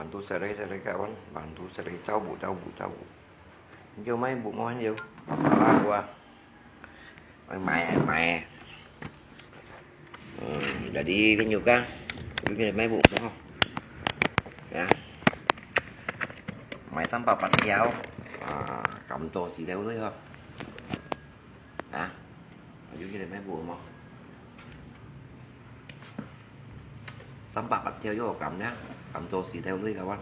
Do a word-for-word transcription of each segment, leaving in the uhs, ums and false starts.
Bantu share share kawan, bantu share, jauh bu, jauh bu, jauh bu. Jauh mai bu mo jauh. Apa lah gua. Mai mai mai. Hmm, jadi kan juga. Juga mai bu mo. Ya. Mai 三百八條. 啊，咁多時間去吼。啊，有幾多咩無無？三百八條有咁呢，咁多時條去个哇。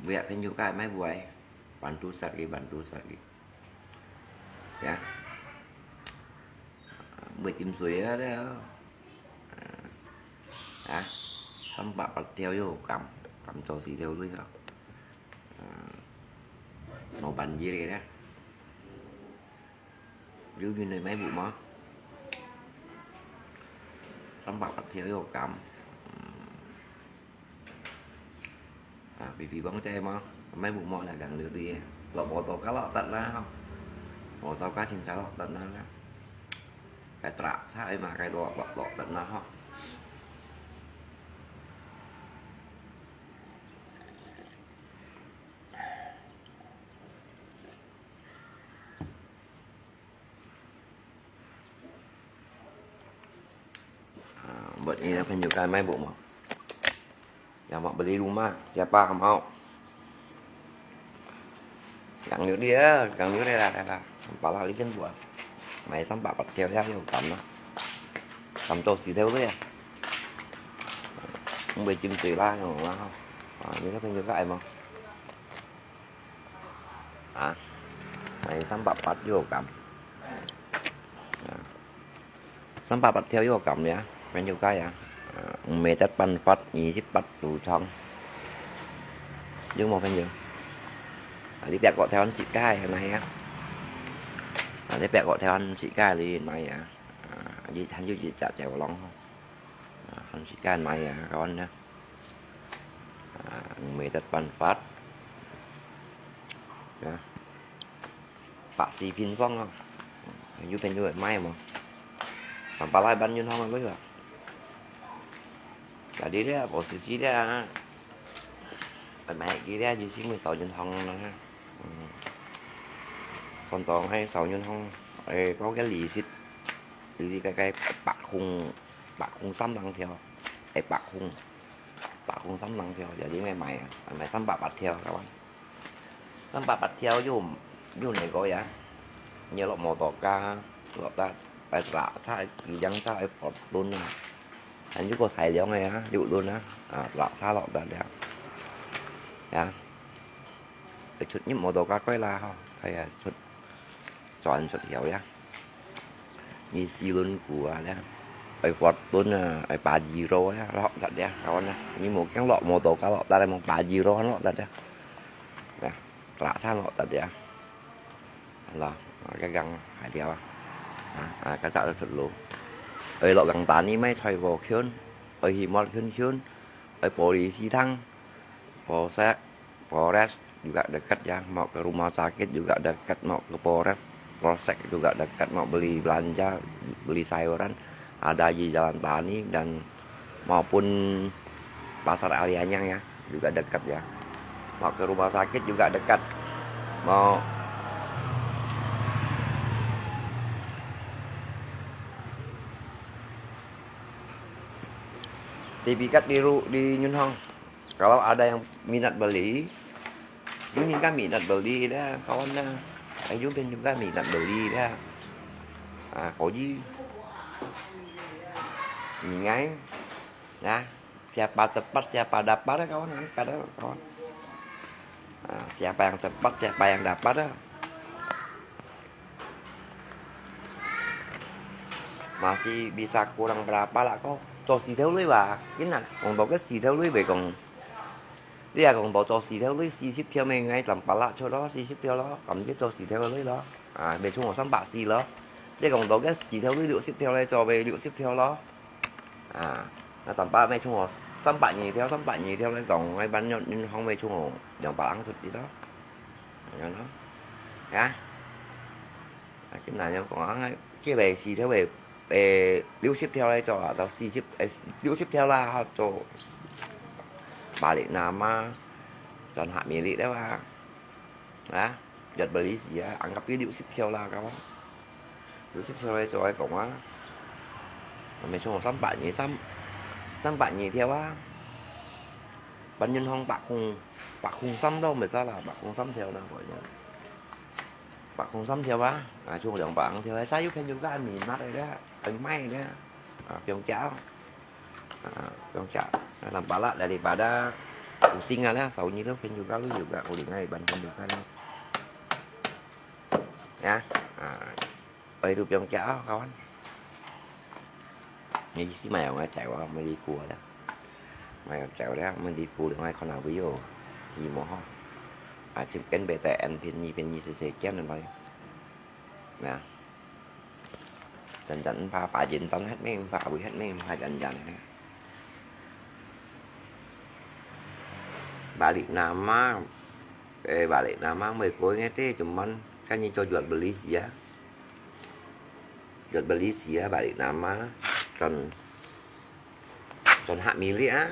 Buat 朋友个買buat，bantu sekali，bantu sekali。Ya。Buat 金水啊，對啊。 啊，三百八條有咁，咁多時條去啊。啊，老闆爺个咧，有人來買無嘛？三百八條有咁。嗯。 啊，比比講這嘛，買無莫來講了對，落摩托車落得啦吼，摩托車真正落得啦，該 truck 車嘛，該落落落得啦吼。 啊，buat 你个朋友个買無嘛？Yang mau beli rumah, siapa mau? Yang liu dia, yang liu dia lah, lah, lah. Pala liu kan buat. Mai 三百八條也有咁啦。咁多時條去啊。Không biết chim tùy la, không la. À, 你个朋友个愛嘛？ 啊，係三百八有咁。啊，三百八條有咁呀，朋友个呀。啊，毋係得辦法，二十八度長。有無朋友？啊，你別個台灣自家係咪啊？啊，你別個台灣自家你買啊？啊，你還有一隻走廊吼。 啊，還時間買啊，kawan啊。啊，毋係得辦法。啊，百四平方啊，有朋友買無？Tampalak 搬運行啊，佢話。Jadi咧，無時時咧，買佢咧，就先會掃運行啦。嗯，看到係掃運行，誒，嗰個利息，利息大概百空 百空三零條，誒，百空，百空三零條，就應該買啊，買三百八條，kawan。三百八條有，有哪個呀？你落摩托車，落得，誒，拉車，幾輛車，誒，Fortuner啊。還有個大輛个啊，六輪啊，啊，拉車落得了。呀，出入摩托車過啦，吼，係啊，出，轉出條呀。 你四輪轂啊咧，愛Fortuner啊，愛Pajero啊，落得咧，kawan啊。你無驚落摩托車落得咧，無Pajero落得咧。Nah，拉車落得咧。Lah，啊，該gang海條啊。啊，啊，該隻出路。愛落gang tani，買菜貨圈，愛去摸圈圈，愛玻璃西湯，玻璃 Polres juga dekat ya, mau ke rumah sakit juga dekat, mau ke Polres, Polsek juga dekat, mau beli belanja, beli sayuran, ada di Jalan Tani dan maupun Pasar Alianyang ya, juga dekat ya. Mau ke rumah sakit juga dekat. Mau tipikat di ru-, di Nyunhong. Kalau ada yang minat beli, Yun juga minat beli dah, kawan dah. Ayun pun juga minat beli dah. Ah, koji. Mingai. Nah, siapa cepat, siapa dapat dah, kawan, angkat dah, kawan. Ah, siapa yang cepat, siapa yang dapat dah. Masih bisa kurang berapa lah kok. Cho xì thêu lui ba, cái này, còn bảo cái xì thêu lui về còn 你若講到做四條鐳，四十條咩，𠊎tầm八啦出咯，四十條咯，咁就做四條鐳咯。啊，未充我三百四咯。你講到个四條鐳六十條咧，做未六十條咯。啊，那tầm八未充我三百二條，三百二條咧講，𠊎辦銀行未充我兩百零出去咯。咁樣咯。啊？啊，今日有講啊，叫佢四條鐳，誒，六十條咧做啊，到四十，誒，六十條啦，做 balik nama, 轉客米粒了啊。啊，越Malaysia，anggap佢六十條啦，kawan。六十條來做來講啊。Mê chung三百二，三，三百二條啊。Ban銀行百空，百空三都毋使啦，百空三條啦，可以。百空三條啊，啊，chung兩百條，saya有朋友个，minat个，愛買个，啊，毋使驚。 啊，毋使驚。啊，nampak lah daripada pusing lah, sau nyi tu pun juga lu juga, uling ai ban pun juga lah. Ya, ah, oi tu 毋使驚啊，kawan。你意思買个走啊，買你過啦。買个走啦，買你過，另外看下會有，你莫好。啊，就跟別个N便宜便宜，細細間个來。 Nah, janjan pa, pa jin ton het meng, pa abui het meng, pa janjan. Balik nama, eh, balik nama mê kôi nge te, cuman kan nyi cho jual beli sia. Jual beli sia balik nama, 轉，轉客米粒啊。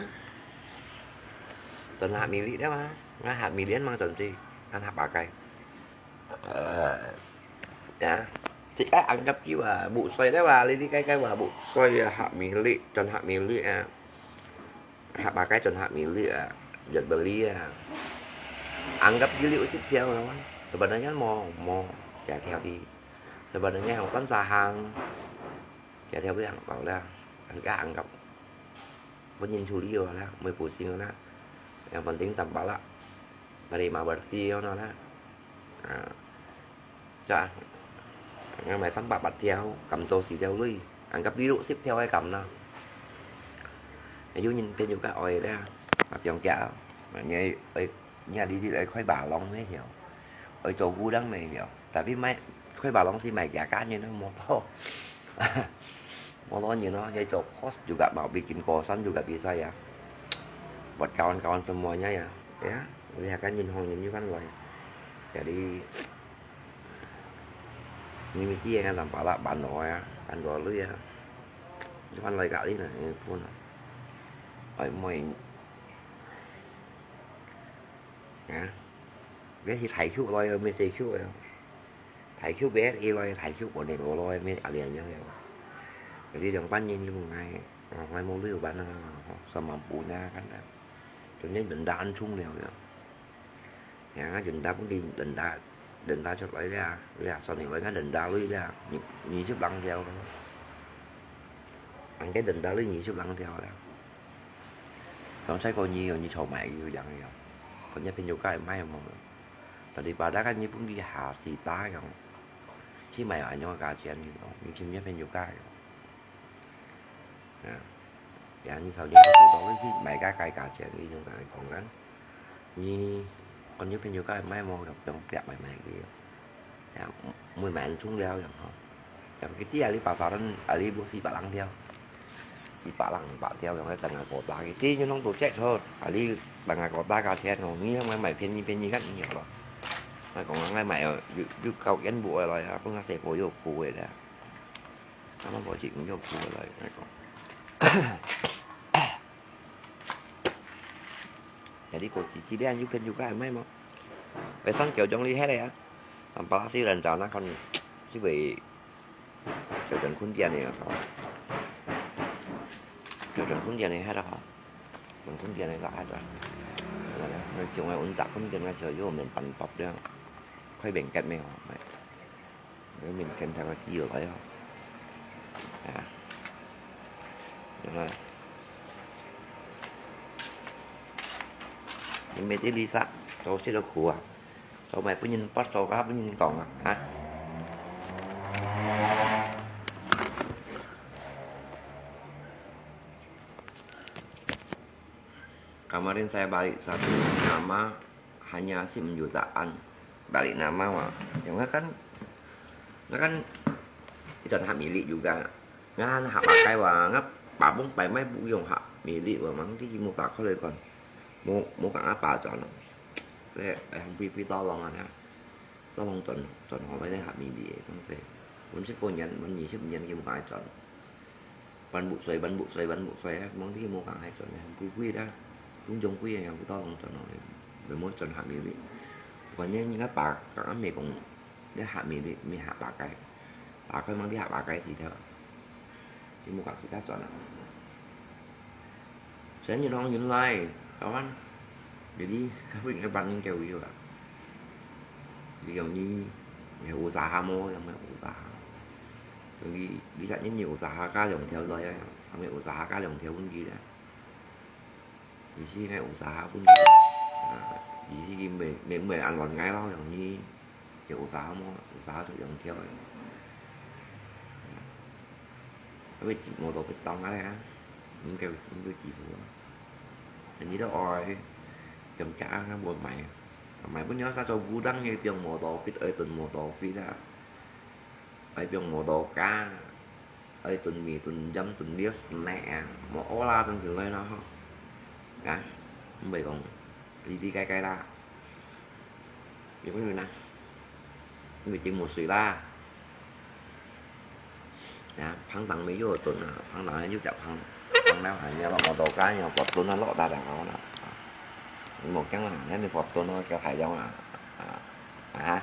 轉客米粒啊嘛，那客米粒嘛轉去，看客pakai。 Ờ, ya, chỉ ai anggap chứ mà bụ xoay đấy mà, đi đi cái cái mà bụ xoay à, hạt mì lị, tròn hạt mì lị à. Hạt ba cái tròn hạt mì lị à, giật beli à. Anggap dữ liệu tiếp theo rồi. Sebenarnya mau, mau, ya theo đi. Sebenarnya không có xa hàng. Ya theo đi hàng bảo là, anggap, anggap. Pun nyin chuli lah, mui pusing lah. Yang penting tampak lah. Bari ma bersih ono lah. Ha. Cho, ngang mai sắm bạc bạc theo, cầm tô xì theo lui. Anggap đi dụ ship theo ai cầm nó. Yu nyin phen yu ka oi lah. Mà piong kia. Mà nhớ ơi, nhà đi đi ơi khói bà long mới hiểu. Ơi châu gu đắng mới hiểu. Tapi mai khói bà long xí mai kia cá như nó mô tô. Mô tô như nó, ya châu cost juga mau bikin kosan juga bisa ya. Buat kawan-kawan semuanya ya. Ya, lihat kan nyin hong nyin yu kan loi. Jadi, ni mesti ya kan tampak lah ban loi ya, ban loi lui ya. Yu kan loi kak li na, ni pun. Oi, moi. Ya. Cái thì thải chụp rồi, mình sẽ chụp rồi. Thải chụp bé, y rồi thải chụp của nền của rồi, mình ở liền nhau rồi. Cái đi đường ban nhìn như một ngày, ờ, mai mua lưu bán, ờ, sao mà bù nha, cái đó. Cho nên đừng đã ăn chung đều rồi. Ya, chúng ta cũng đi đừng đã, đừng đã cho lấy ra, ra sau này lấy cái đừng đã lui ra, như, như chụp lăng theo đó. Anh cái đừng đã lui như chụp lăng theo đó. Còn sai cô nhi, như chầu mẹ như vậy rồi. Còn nhớ pin nhiều cái mai mà. Tadi pada kan nyi pun đi hà xì tá rồi. Chỉ mày ở nhau cả chuyện gì đó, như chim nhớ pin nhiều cái rồi. Ya. Ya, nyi sau nhớ cái đó, với mày cái cái cả chuyện gì như vậy còn ngắn. Nyi, còn nhớ pin nhiều cái mai mà đọc trong tiệm mày mày kia. Ya, mùi mèn chung liao yàng hò. Yàng cái tia li bà sa răn, a li bu si bà lăng thiao. Si bà lăng bà thiao yàng cái tengah kota cái. Ti ñu nông tổ check thôi. A li tengah kota ka check thôi. Ngi nang mai mai phiên nyi phiên nyi kan nyi lo. Mai kong nang mai mai, yu, yu kau kian bu rồi, không nang sẽ có yêu khu rồi đó. Nó mà có chuyện yêu khu rồi, mai kong. Jadi ko si si dia yu phiên yu ka mai mo. Ê, sang kiểu chống đi hết rồi á. Tầm ba xí lần trào nó còn chứ bị kiểu trần khốn tiền này hả? Kiểu trần khốn tiền này hết rồi hả? Trần khốn tiền này là hết rồi. Nói chung là ổn tắc khốn tiền ngay chiều vô mình bắn bọc đi. Khói biển kẹt mèo hả? Mày. Nếu mình kèm theo cái chiều đấy hả? À. Đúng rồi. Mình mê tí lý sạ. Cháu sẽ được khổ à? Cháu mày có nhìn bắt cháu cá, có nhìn cổng à? Hả? Kemarin saya balik satu nama hanya sim jutaan. Balik nama mah. Yang kan, kan itu hak milik juga. Ngan hak pakai wa, ngap babung pai mai bu yong hak milik wa, mang ti mu pa kho le kon. Mu, mu kang apa chọn. Le, ai hong pi pi to long a. To long chọn, chọn hong lai hak milik, tong se. Mun si ko nyan, mun ni si nyan ki mu kai chọn. Ban bu soi, ban bu soi, ban bu soi, mang ti mu kang hai chọn, hong pi pi da. 中中國人有好多人轉落去，佢無轉下面个。關鍵人家把，講阿妹講，你下面个，你下把該，打開門你下把該死掉，你無搞死他轉啊。所以你講原來，台灣，jadi kau ingat banding kau juga. Jadi yang ni, yang usaha mo, yang usaha. Jadi, bisa ni usaha ka yang theo loy, yang usaha ka yang theo pun gitu. 意思係有啥分別？啊，意思佢毋會，毋會，毋會恁亂𠊎咯，用你有啥無？有啥就用跳个。因為摩托會當啊，毋夠，毋夠幾乎啊。你都愛用價啊，無買啊，買本了啥做古董个，用摩托fit，愛囤摩托fit啊，愛用摩托架。 愛囤米、囤鹽、囤料、snack啊，無屙啦，囤之類咯吼。啊，毋會講，哩哩該該啦。有个人啊，毋會整無水啦。啊，放糖沒有囤啊，放糖又叫放，放了還要落摩托架，要落囤啊，落大大好啦。你無驚啦，那你落囤哦，叫海洋啊，啊，啊，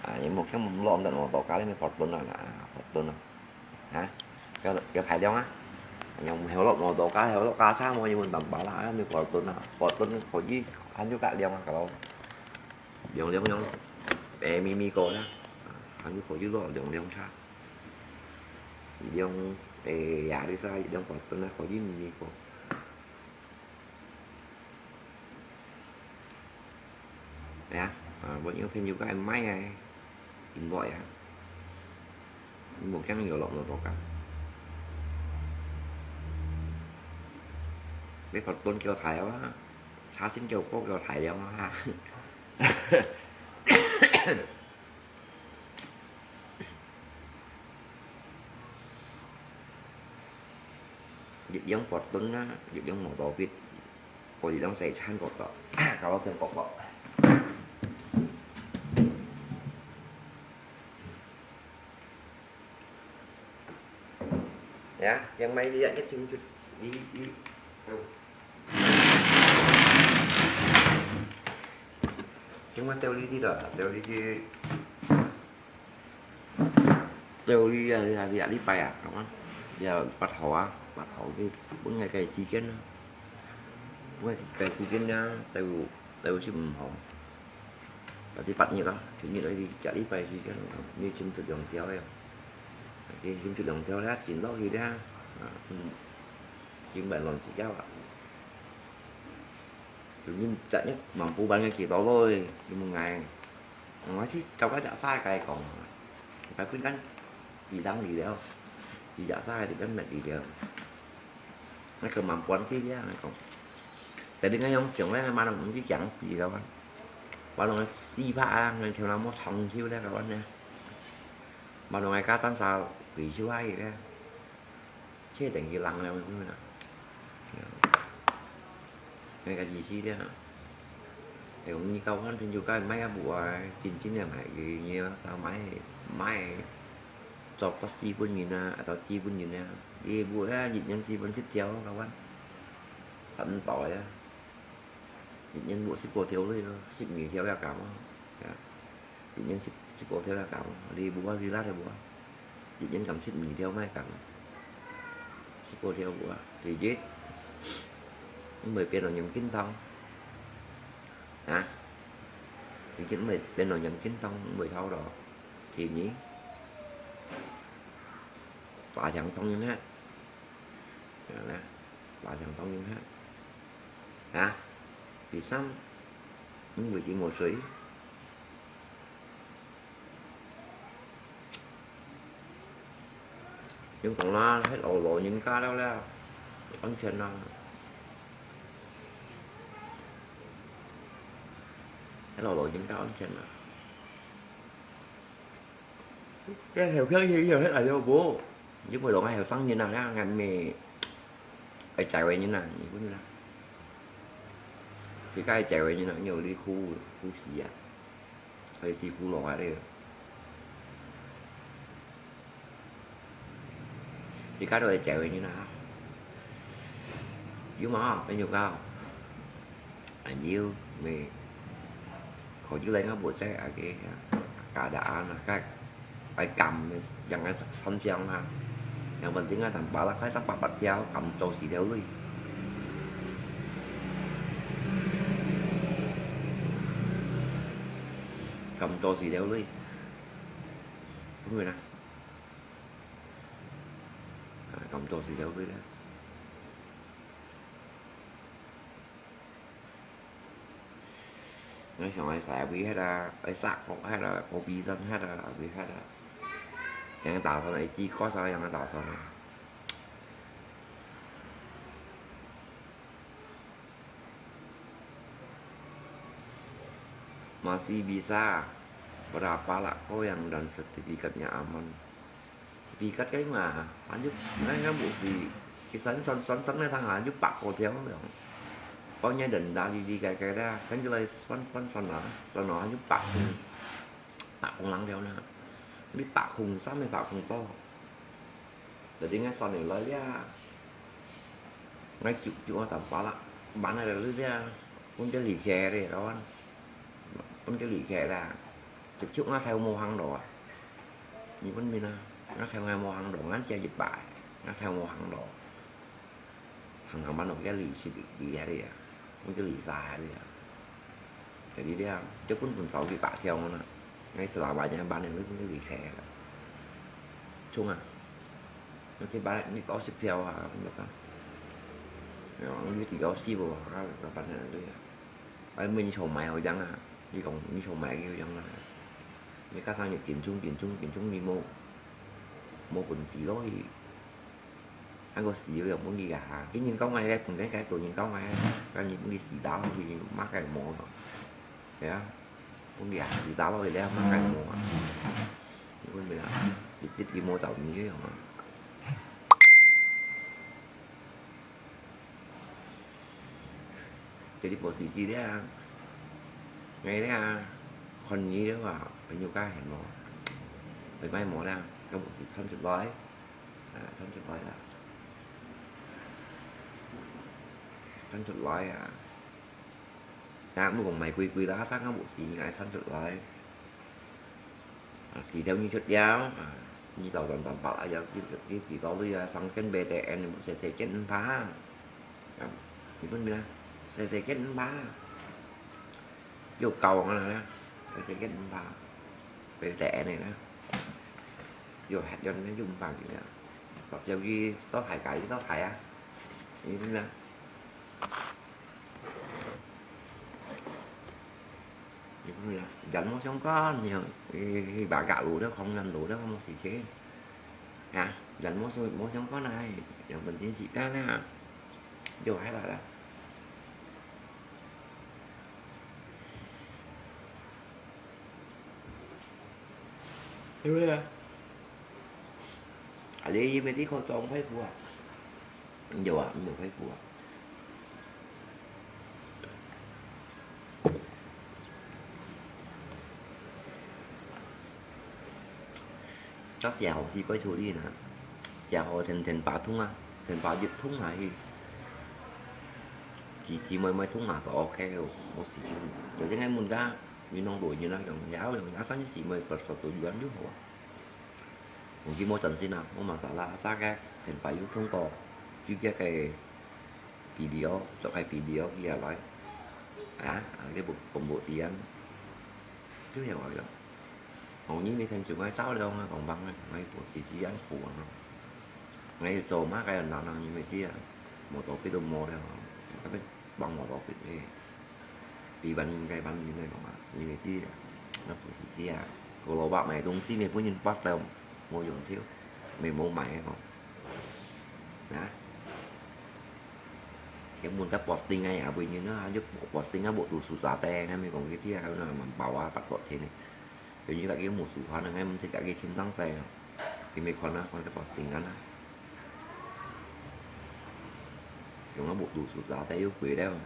啊，你無驚落等摩托架，你落囤啊，啊，落囤啊。 啊，有，有排量啊。用後落摩托架，後落架車無，你問辦法啦，你保蹲啊，保蹲可以，還有个量啊，搞到量量量，誒，咪咪个啦，還有可以落量量車，量，誒，壓力車，量保蹲啊，可以咪咪个。 係啊，啊，我有朋友个賣啊，應該啊，無驚有落摩托架。你發短叫大啊，差先叫高叫大了啊。 一輛佛顿啊，一輛摩托fit，我一輛西餐國道，搞到變國道。呀，yang mai lihat ni tunjuk di, di, yang mai teo li di dah, teo li di. 就你啊，你啊，你啊，禮拜啊，係嘛？也八號啊，八號你分𠊎个時間啊，分𠊎个時間啊，就，就係毋好。啊，你八日啊，七日啊，你一禮拜時間，你先出兩條个，你先出兩條咧，先落去咧，啊，嗯，先買兩隻啊。你十日望不完个幾多咯，你問𠊎。 我係照該隻沙个講，該本間幾當離了，幾隻沙个就跟乜離了。那個蠻關係个，那講。Tapi ngayong siang咧，馬上毋知講死了啊。馬上四百啊，𠊎條那麼長壽咧，kawan咧。馬上𠊎家單儕退休啊，佢咧。 確定佢冷了，有啦。該个意思咧，係講你交換朋友，該買啊無啊，真正个買，佢，佢，少買，買，做個資本人啊，啊，做資本人啊，佢無啊，一年資本十條，交換，差毋多啊。 一年無十過條了，十二條也減啊，呀，一年十，十過條也減啊，你無啊，你拉就無啊，一年減十二條莫減啊，十過條無啊，第一，毋會變到嚴緊痛，啊，第一毋會變到嚴緊痛，毋會痛咯，第二，大腸當然啦。 啊，拉長當然哈。啊，第三，因為佢無水。你講啦，該老老人家了啦，安全啦。該老老人家安全啦。 該後生人有係無？你會講該後生人啊，該，該咩，愛在位人啊，你問啦。佢該在位人啊，你有你苦，苦死啊，所以是苦惱啊，這個。你該都係在位人啊。有嘛，朋友讲，啊，有，你可以来我屋企啊，个，keadaan啊，个，爱感的，让个三张啊，yang penting啊，tanpa lah，开三百八条，敢做四条钿，敢做四条钿，不会啦，啊，敢做四条钿啦。 你想愛食，愛食啊，愛食，愛食啊，kopi san，愛食啊，愛食啊。Yang打算，一支歌手，yang打算啊。Masih bisa, berapa lah kau yang dan sertifikatnya aman. Vì cắt cái mà, anh giúp, ngay ngắn bộ gì, cái sản, sản, sản, sản này thằng anh giúp bạc của theo rồi. Có nhớ định đã đi, đi cái, cái ra, cái gì là sản, sản, sản đó, sản đó anh giúp bạc, bạc không lắng theo nữa. Biết bạc không, sản này bạc không to. Jadi ngay sản này lấy ra. Ngay chịu, chịu tạm bá lắm. Bán này là lấy ra, cũng cái lì khe đi đó. Cũng cái lì khe ra. Chụp chụp ngay theo mua hàng đó. Như vẫn mình à, ngay theo ngay mua hàng đó, ngắn chia dịch bài, ngay theo mua hàng đó. Thằng thằng bán nó cái lì xịt đi, đi ra đi à. Không cái lì dài đi à. Cái đi đi à, chứ cũng cũng sáu đi bả theo nó nè. Ngay sau đó bán nhà bán này nó cũng cái lì khe. Chung à. Nó cái bán này có xịt theo à, không được à. Nó như thì có xịt vào, nó bán này đi à. Ai, mình sổ máy hậu giang à. Đi còn, đi sổ máy hậu giang à. Đi các sang nhập kiến trung, kiến trung, kiến trung đi mua. Mua quần gì đó thì anh có xí rồi muốn đi à. Cái nhìn công này, cái quần cái, cái đồ nhìn công này. Cái nhìn đi xí đáo thì mắc cái mua rồi. Thế á. Muốn đi à, xí đáo thì lẽ mắc cái mua à. Quên mình à. Thì tít đi mua chậu mình chứ không à. Jadi posisi dia, ngai dia, kon nyi dia wa, penyu ka hen mo, pai mai mo dia, ka bu si chan chut loi, à, chan chut loi da, chan chut loi à, ya mu kong mai kui kui da, sa ka bu si ngai chan chut loi. À, xì theo như chất giáo, à, như tàu tàu tàu bảo là giờ cái cái cái đó bây giờ sang chân bê tê en một xe xe chân ba, à, thì mình biết xe xe chân ba, yêu cầu nó là xe xe chân ba, bê tê en này đó, yêu hạt dân nó dùng bằng gì đó, tập theo gì đó thải cái đó thải á, thì mình là Dán mô xiông con, nhiều, bà gạo lũ đó không, nhăn lũ đó không xì chế. Hả? Dán mô xiông, mô xiông con này, yang penting xì ta nè. Dù hai là đó. Hiểu chưa? À, đi, mấy tí khẩu trang phải phù hợp. Nhiều à, nhiều phải phù hợp. Chắc xì hậu thì quay thù đi nè. Xì hậu thèn thèn bá thúng à, thèn bá dịp thúng à thì. Chỉ chỉ mới mới thúng à, có ok rồi, một xí. Rồi thế ngay mùn ra, vì nông đổi như nó, dòng giáo, dòng giáo sáng như chỉ mới bật sọt tụi yuán chứ hả? Mùn chỉ mua trần xin à, mua mà xả la, xa cái, thèn bá dịp thúng có, chứ kia cái video, cho cái video kia lại. À, cái bộ, bộ, bộ tiền. Chứ hiểu rồi. Hầu như mấy thằng chúng ai tao đâu mà còn bằng này, mấy của chị chị ăn phủ nó. Ngay cho má cái nào nó như mấy kia. Một tổ cái đồ mò đâu. Các bạn bằng một tổ cái này. Thì bắn cái bắn như này còn mà, như mấy kia. Nó cũng chị chị à. Cô lô bạc mày đúng xin này, bố nhìn bắt tao mua dùng thiếu. Mày mua mày không? Nè. Cái mùn ta posting ngay à, vì như nó, à, giúp posting á, bộ tụ sụt giá tè, nè, mình còn cái tia, nó mà bảo á, bắt bỏ thế này. Kiểu như là cái mùa sụt hoa, nó ngay, mình thấy cả cái chim tăng xe, thì mình còn á, còn cái posting ngắn á. Kiểu nó bộ tụ sụt giá tè, yêu quý đấy không?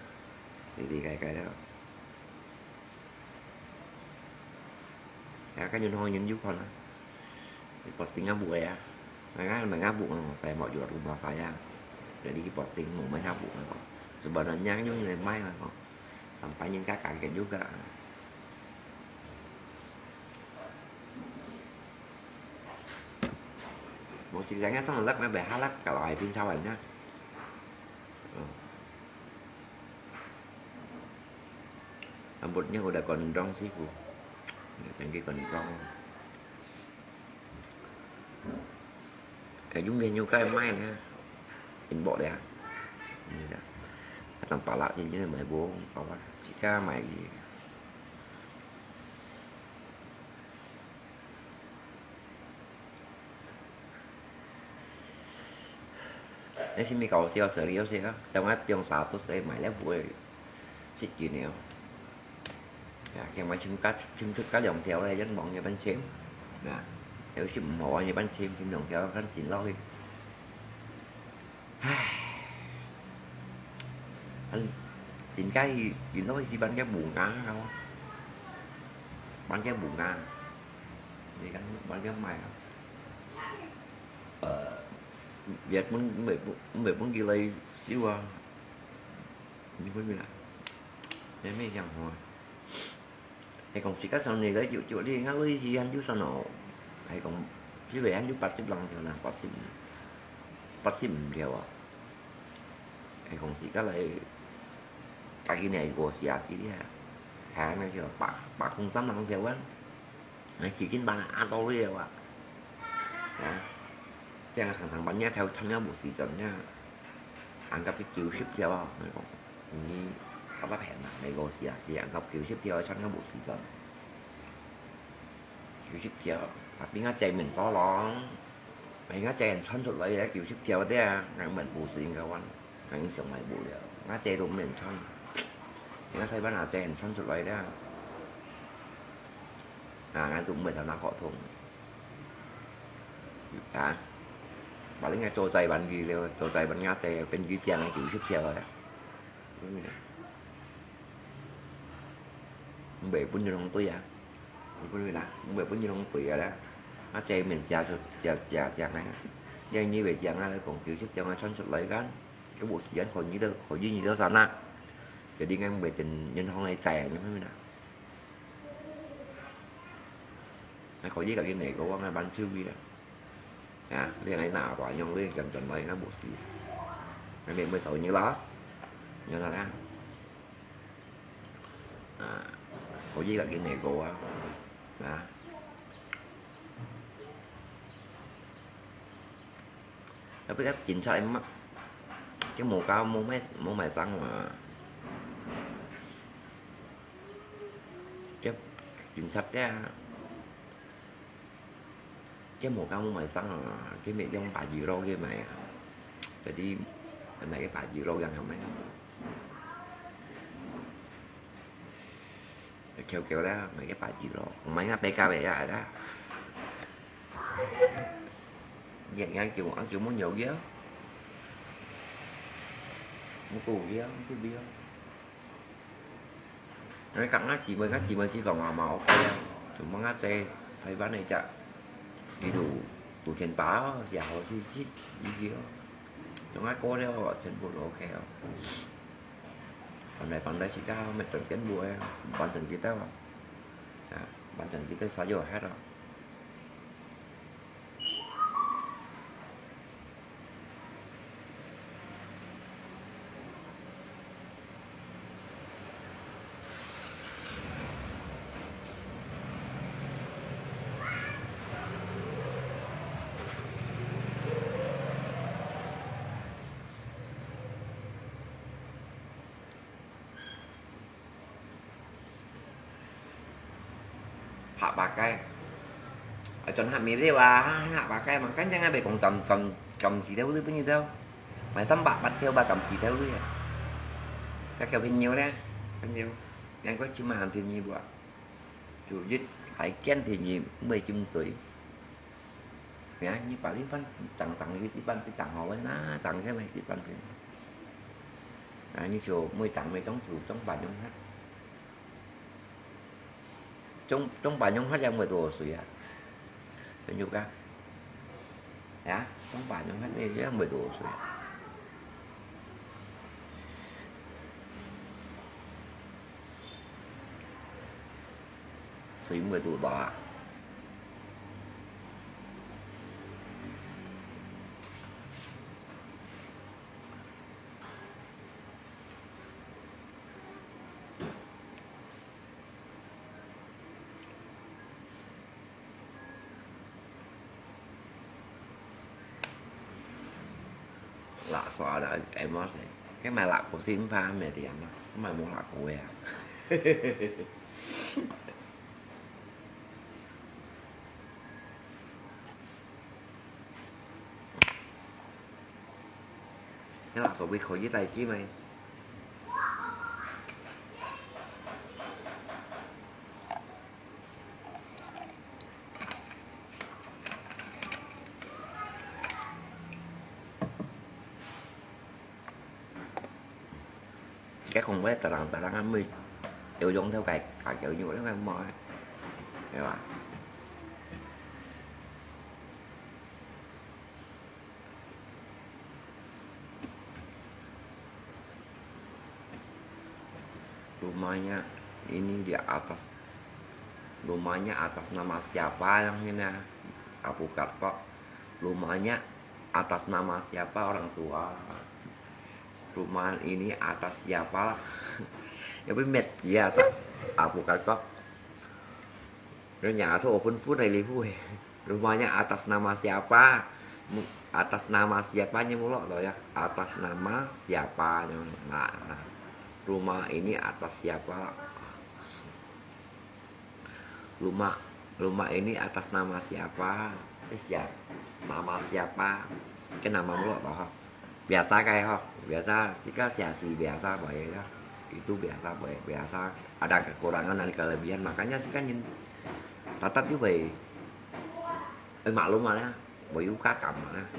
Thì, thì cái, cái đấy không? Ya, kan yun hong yun yu kon ah. Posting nga bu ya. Nga, nga bu, oh, saya mau jual rumah saya. Jadi posting mau main bu, oh. Sebenarnya yung nilai mai lah kok. Sampai nyin ka kaget juga. Musik saya sangat lep, nggak berharap kalau Aibin cawannya. Oh. Rambutnya udah gondrong sih, Bu. Tinggi gondrong. Cái giống như nhu cái mai nè. Inbox đấy à. Như là tầm pala thì như là mày bố không có. Chỉ có mày gì. Nên xin mi cầu siêu xử lý siêu. Tao ngắt trong sao tôi sẽ mày lẽ vui. Xích gì nè. Ya, kiang mai chim cắt, chim cắt cắt dòng theo đây, dân bọn nhà bánh chim. Ya, theo chim mỏ nhà bánh chim, chim dòng theo khán chim lo hi. Ai. Anh, chim cái gì, gì nói gì bán cái bún cá không? Bán cái bún cá. Đi gắn bán cái mày không? Ờ, Việt muốn, mày, mày muốn ghi lấy xíu à. Như thế này. Nên mới chẳng hỏi. Hay kong si ka sau ni lai jiu jiu li, nga lui si han jiu sa no. Hay kong si wei han jiu 八十 lang jiu na, 八十, 八十 jiu ah. Hay kong si ka lai, ka ki ne go si a si li ha. Hay na jiu 百, 百空三 lang jiu wan. Ngai si kin bang a to li wa. Ha. Tiang thang thang ban nia theo thang nia bu si jiu nia. Ăn cắp cái 九十 triệu à, ngai kong. Ni, ka ta hẹn na, ngai go si a si ăn cắp 九十 triệu, chăn ka bu si jiu. 九十 triệu, tapi nga che mình to lòng. Ngai nga che 穿出來个 九十 triệu dia, ngai mình bu si ka wan. Ngai sung mai bu liao. Nga che lu mình 穿. Nga sai ban a che 穿出來 dia. À, ngai tu mười thằng nó có thùng. À. Bà lính ngai cho chạy bắn gì liao, cho chạy bắn nga che, bên dưới chèn ngai 九十 triệu rồi. Mười bốn như lòng tôi à. Mười bốn như là, mười bốn như lòng tôi à đó. Nó che mình chà sụt, chà, chà, chà này. Yang như vậy chà ngay là còn 九十 triệu ngay 穿出來 kan. Cái bộ xí ăn khỏi như đâu, khỏi như gì đâu sao na. Jadi ngai mười tiền nhân hông này chạy à, như thế nào. Ngai khỏi gì cả cái này có ngai bán siêu vi à. Ya, li ngai na tua nyong li chăm chăm lai ngai bu si. Ngai mẹ mười sáu như lo. Như là nè. À, khỏi gì cả cái này có à. Nè. Tapi kan chính xác em mà. Cái mũ cao mũ mai, mũ mai sang mà. Cái chính xác cái Cái mũ cao mũ mai sang à, cái mẹ trong bà dì rô kia mày à. Jadi, mày cái bà dì rô gần hả mày? Kéo kéo đó, mày cái bà dì rô. Mày ngã bê ca bê à đó. Vậy ngã kiểu, ăn kiểu muốn nhậu kia. Muốn tù kia, muốn tù bia. Ngai kak ngah姊妹，ngah姊妹先講話嘛，OK啊。Cuma ngah在台灣呢，就呢度，度天寶，然後去，去，去，去咯。Cuma ngah哥咧，全部都OK啊。Pandai-pandai si ka, macam kan buat, bantu kita. Ya, bantu kita saja, heran. Hak pakai. Chon hak milih wah, hak pakai. Makanya ngai bekong kam, kam, kam si tau tu bunyi tau. Mai sampak pat tau ba kam si tau tu ya. Các kiểu bình nhiều nè, bình nhiều. Ngai có chim mà hàng thiên nhiên bua. Chủ yết hải kiên thiên nhiên, mười chim suối. Nè, như bảo lý văn, chẳng, chẳng, lý văn, cái chẳng họ với na, chẳng cái này, lý văn thì. À, như chiều, mười chẳng, mười chống chủ, chống bà chống hát. Chống, chống bà chống hát ra mười độ suối à? Cái nhu cá. Hả? Chống bà chống hát đi, ra mười độ suối à? 所以毋會堵到啊。 辣手啊，哎，無事，該買辣椒先吧，買點啊，買無辣椒个啊。該辣手尾可以帶去咩？ 該講話噠啷噠啷啊，毋會有用到該，該有用到該無啊，對吧？Rumahnya ini di atas, rumahnya atas nama siapa yang ini? Abu Katok. Rumahnya atas nama siapa orang tua? Rumah ini atas siapa? Apa 滅絕啊！阿布甲講，你若做分分个禮物，rumahnya atas nama siapa? Atas nama siapa-nya無落來啊？Atas nama siapa-nya nah, nah. Rumah ini atas siapa? Rumah, rumah ini atas nama siapa? Eh, siap. Nama siapa? Kan nama mulu toh, ho. Biasa kai, ho. Biasa, sika siasi biasa bae, ya. Itu biasa bae, biasa. Ada kekurangan, ada kelebihan. Makanya sika nyin tatap juga bae. Eh, maklum lah, ya. Bae juga kam lah.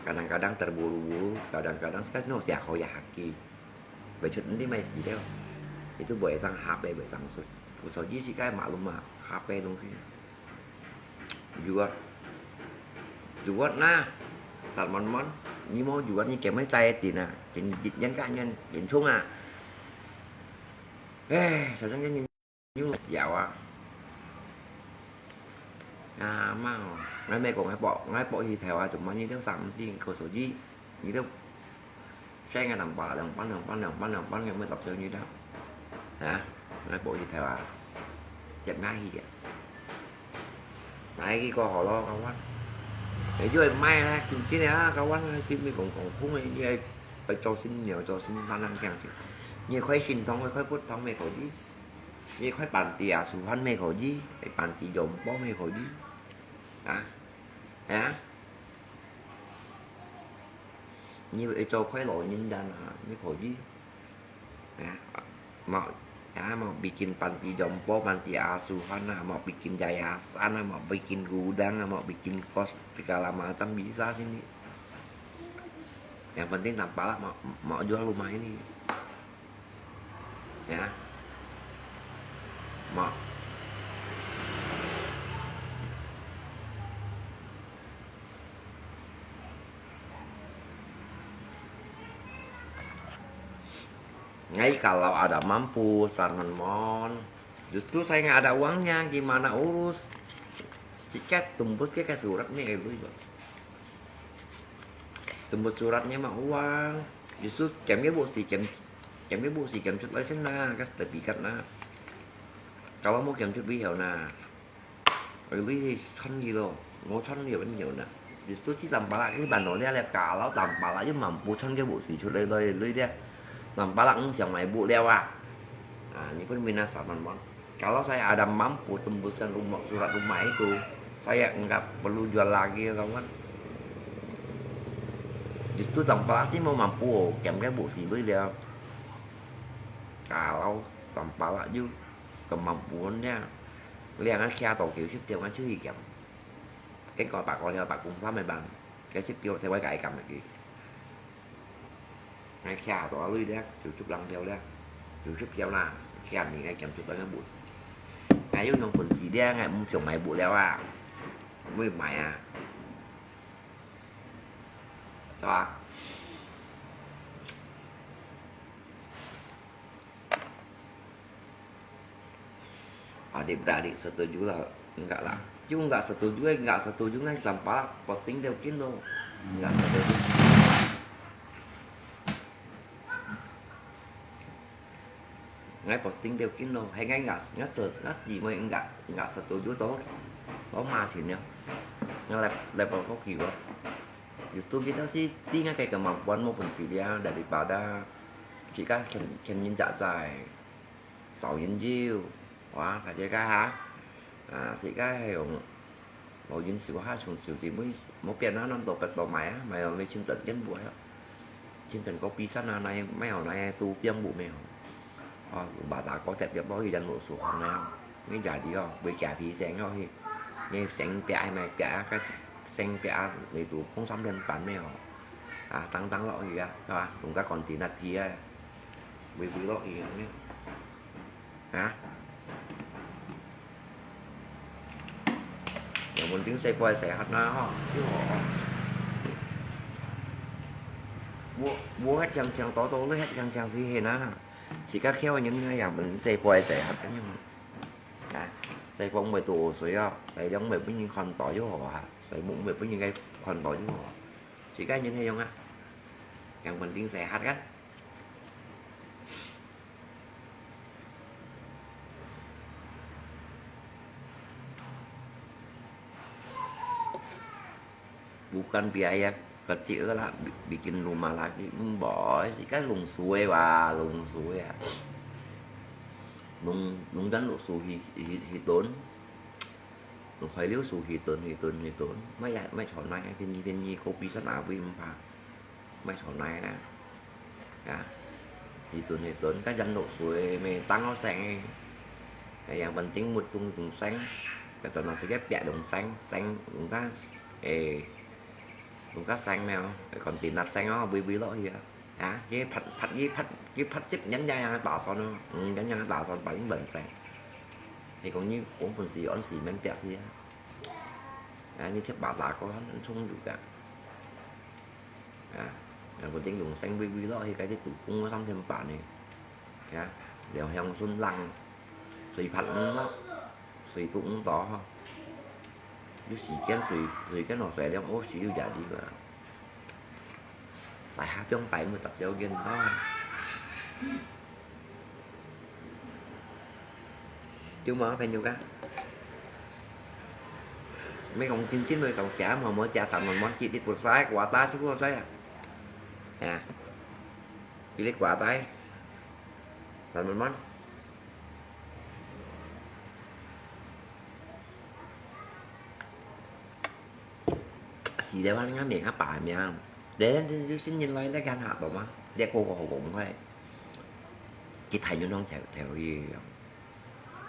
Kadang-kadang terburu-buru, kadang-kadang sika no siako ya haki. Bae cut nanti mai si deo. Itu bae sang H P, bae sang cut. Kucoji sika maklum lah, H P dong si. Juat. Juat nah. Salmon mon. Ni mau juat ni kemai cai tin ah. Tin dit nyan ka nyan. Tin chung ah. Eh, sasang nyan ni yau ah. Ngà măng, ngai mẹ kong ngai pok, ngai pok hi thèo ah, chúng mày như thế sao tin, khổ số gì, như thế. Xe ngai tầm ba, tầm ba, tầm ba, tầm ba, tầm ba, ngai mới tập sự như thế. Hả? Ngai pok hi thèo ah. Chặt ngai hi kìa. Ngai cái có họ lo, kawan. Đểជួយ mai là, chính chính là, kawan, xin mi kong kong không, như vậy, phải cho xin nhiều, cho xin khả năng kèng chứ. Như khói xin thông, khói phút thông, mẹ khổ gì. Như khói bản tỷ à, su hoan, mẹ khổ gì. Phải bản tỷ dòng bó, mẹ khổ gì. Hả? Hả? Như vậy cho khói lỗi nhân dân à, mẹ khổ gì. Ya, mau, ya, mau bikin panti jompo, panti asuhan, ah, mau bikin yayasan, ah, mau bikin gudang, ah, mau bikin kos, segala macam bisa sini. Yang penting tampaklah mau, mau jual rumah ini. Ya. Mau. Ngai kalau ada mampu, Sarman Mon. Justru saya nggak ada uangnya, gimana urus? Tiket tembus ke, ke surat nih, eh, lu. Tembus suratnya mah uang. Justru kém cái bộ xì kém, kém cái bộ xì kém cut lai sen na, cái sertifikat na. Kalau mau kém cut video na. Ơi, lui thì chăn gì đâu, ngô chăn nhiều vẫn nhiều nè. Thì tôi chỉ tầm bả lại cái bản đồ này là cả lão tầm bả lại chứ mà bố chăn cái bộ xì cut lai lai lui đi. Tầm bả lại cũng chẳng mày bộ leo à. Ah, ini pun minasa teman-teman. Kalau saya ada mampu tembusan rumah, surat rumah itu, saya enggak perlu jual lagi ya kawan. Justru tầm bả lại sih mau mampu, kém cái bộ xì lui đi. Kalau tầm bả lại chứ, kemampuannya, liang ăn kia tổ kiểu xếp tiêu ngăn chứ gì kém. Cái coi bạc coi theo bạc cũng sáu mươi bằng. Cái xếp tiêu theo cái cài cầm này kì. Ngay kia tổ lui đấy, chịu chụp lăng theo đấy. Chịu chụp theo là, kia mình ngay kém chụp lăng cái bụt. Ngay dùng dùng quần xì đấy, ngay mua chồng mày bụt leo à. Mới mày à. Cho à. Adik-beradik setuju lah, enggak lah. Yo enggak setuju, eh, enggak setuju ngan tampak posting teo kin lo. Enggak setuju. Ngai posting teo kin lo, hai ngai enggak, enggak se-, enggak chỉ moi enggak, enggak setuju to. To ma chin nyo. Ngai lep, lep ko ki wo. Justru kita si ti ngai kai kemampuan mo pun si dia daripada kita ken, ken nyin cak cai. Sawin jiu, wa, ka jai ka ha. A, si ka hai yong, sawin siu ha chung siu ti mui, mo pian na nan to pet to mai a, mai yong mui chim tận yên bụi a. Chim tận có pi san a, nai, mai yong nai tu piang bu mai yong. Ơ, ba ta có tep tiep lo hi yan lo su hong nai. Ngai ja di o, bui ja pi seng o hi. Ngai seng pia mai pia ka seng pia, nai tu không sắm liên quan mai yong. A, tăng tăng lo hi a, ka, lùng ka còn tí nat pi a. Vui vui lo hi a. Ha? Yang penting sai poi sai hat na ha. Yo. Wo, wo het yang yang to to, lo het yang yang si he na. Si ka kêu nhân na yang penting sai poi sai hat kan yang. Ha? Sai poi mui tu sui a, sai yang mui pun yin kan to yo ha. Sai mui mui pun yin kai kan to yo ha. Si ka nhân he yang a. Yang penting sai hat kan. Bukan biaya kecil lah, bi-, bikin rumah lagi. Emboi, si ka lùng sui wa, lùng sui a. Lùng, lùng dan lùng sui hi, hi, hi ton. Lùng khai liu sui hi ton, hi ton, hi ton. Mai ya, mai chọn nai, pin nhi, pin nhi, kopi sana, vui mpa. Mai chọn nai na. Ya. Hi ton, hi ton, ka yan lùng sui, mai tăng lo seng. Yang penting mut tung tung seng. Ka chọn na si ka piak tung seng, seng, tung ka, eh, tung ka seng nè, còn tí nat seng o, vui vui lo hi a. Ha, ye phat, phat, ye phat, ye phat chip nhắn nhắn ta son, ừ, nhắn nhắn ta son pa yin bận sang. Thì cũng như cũng phần gì on xì men piak gì á. Ha, như thiếp bà ta có ăn chung được cả. Ha, là có tiếng dùng xanh vui vui đó thì cái tiếp tục cũng có sắm thêm bạn này. Ha, điều heo xuân lăng, suy phat nó, suy cũng to ha. Lúc xì kiến suy, suy cái nó suy liang ô xì lưu giả đi mà. Tại ha trong tay mới tập theo ghen đó. Chú mà phải nhục á. Mấy con chín chín mươi tổng trả mà mới trả tặng mình món chỉ đi của sai, của ta chứ không sai à. À. Chỉ đi của tay. Tặng mình món. Xì lé wang ngắm miệng áp bà miệng. Để xin nhìn lại để gan hạt bổng á. Để cô có hộp bổng thôi. Cái thầy nó nông theo theo gì.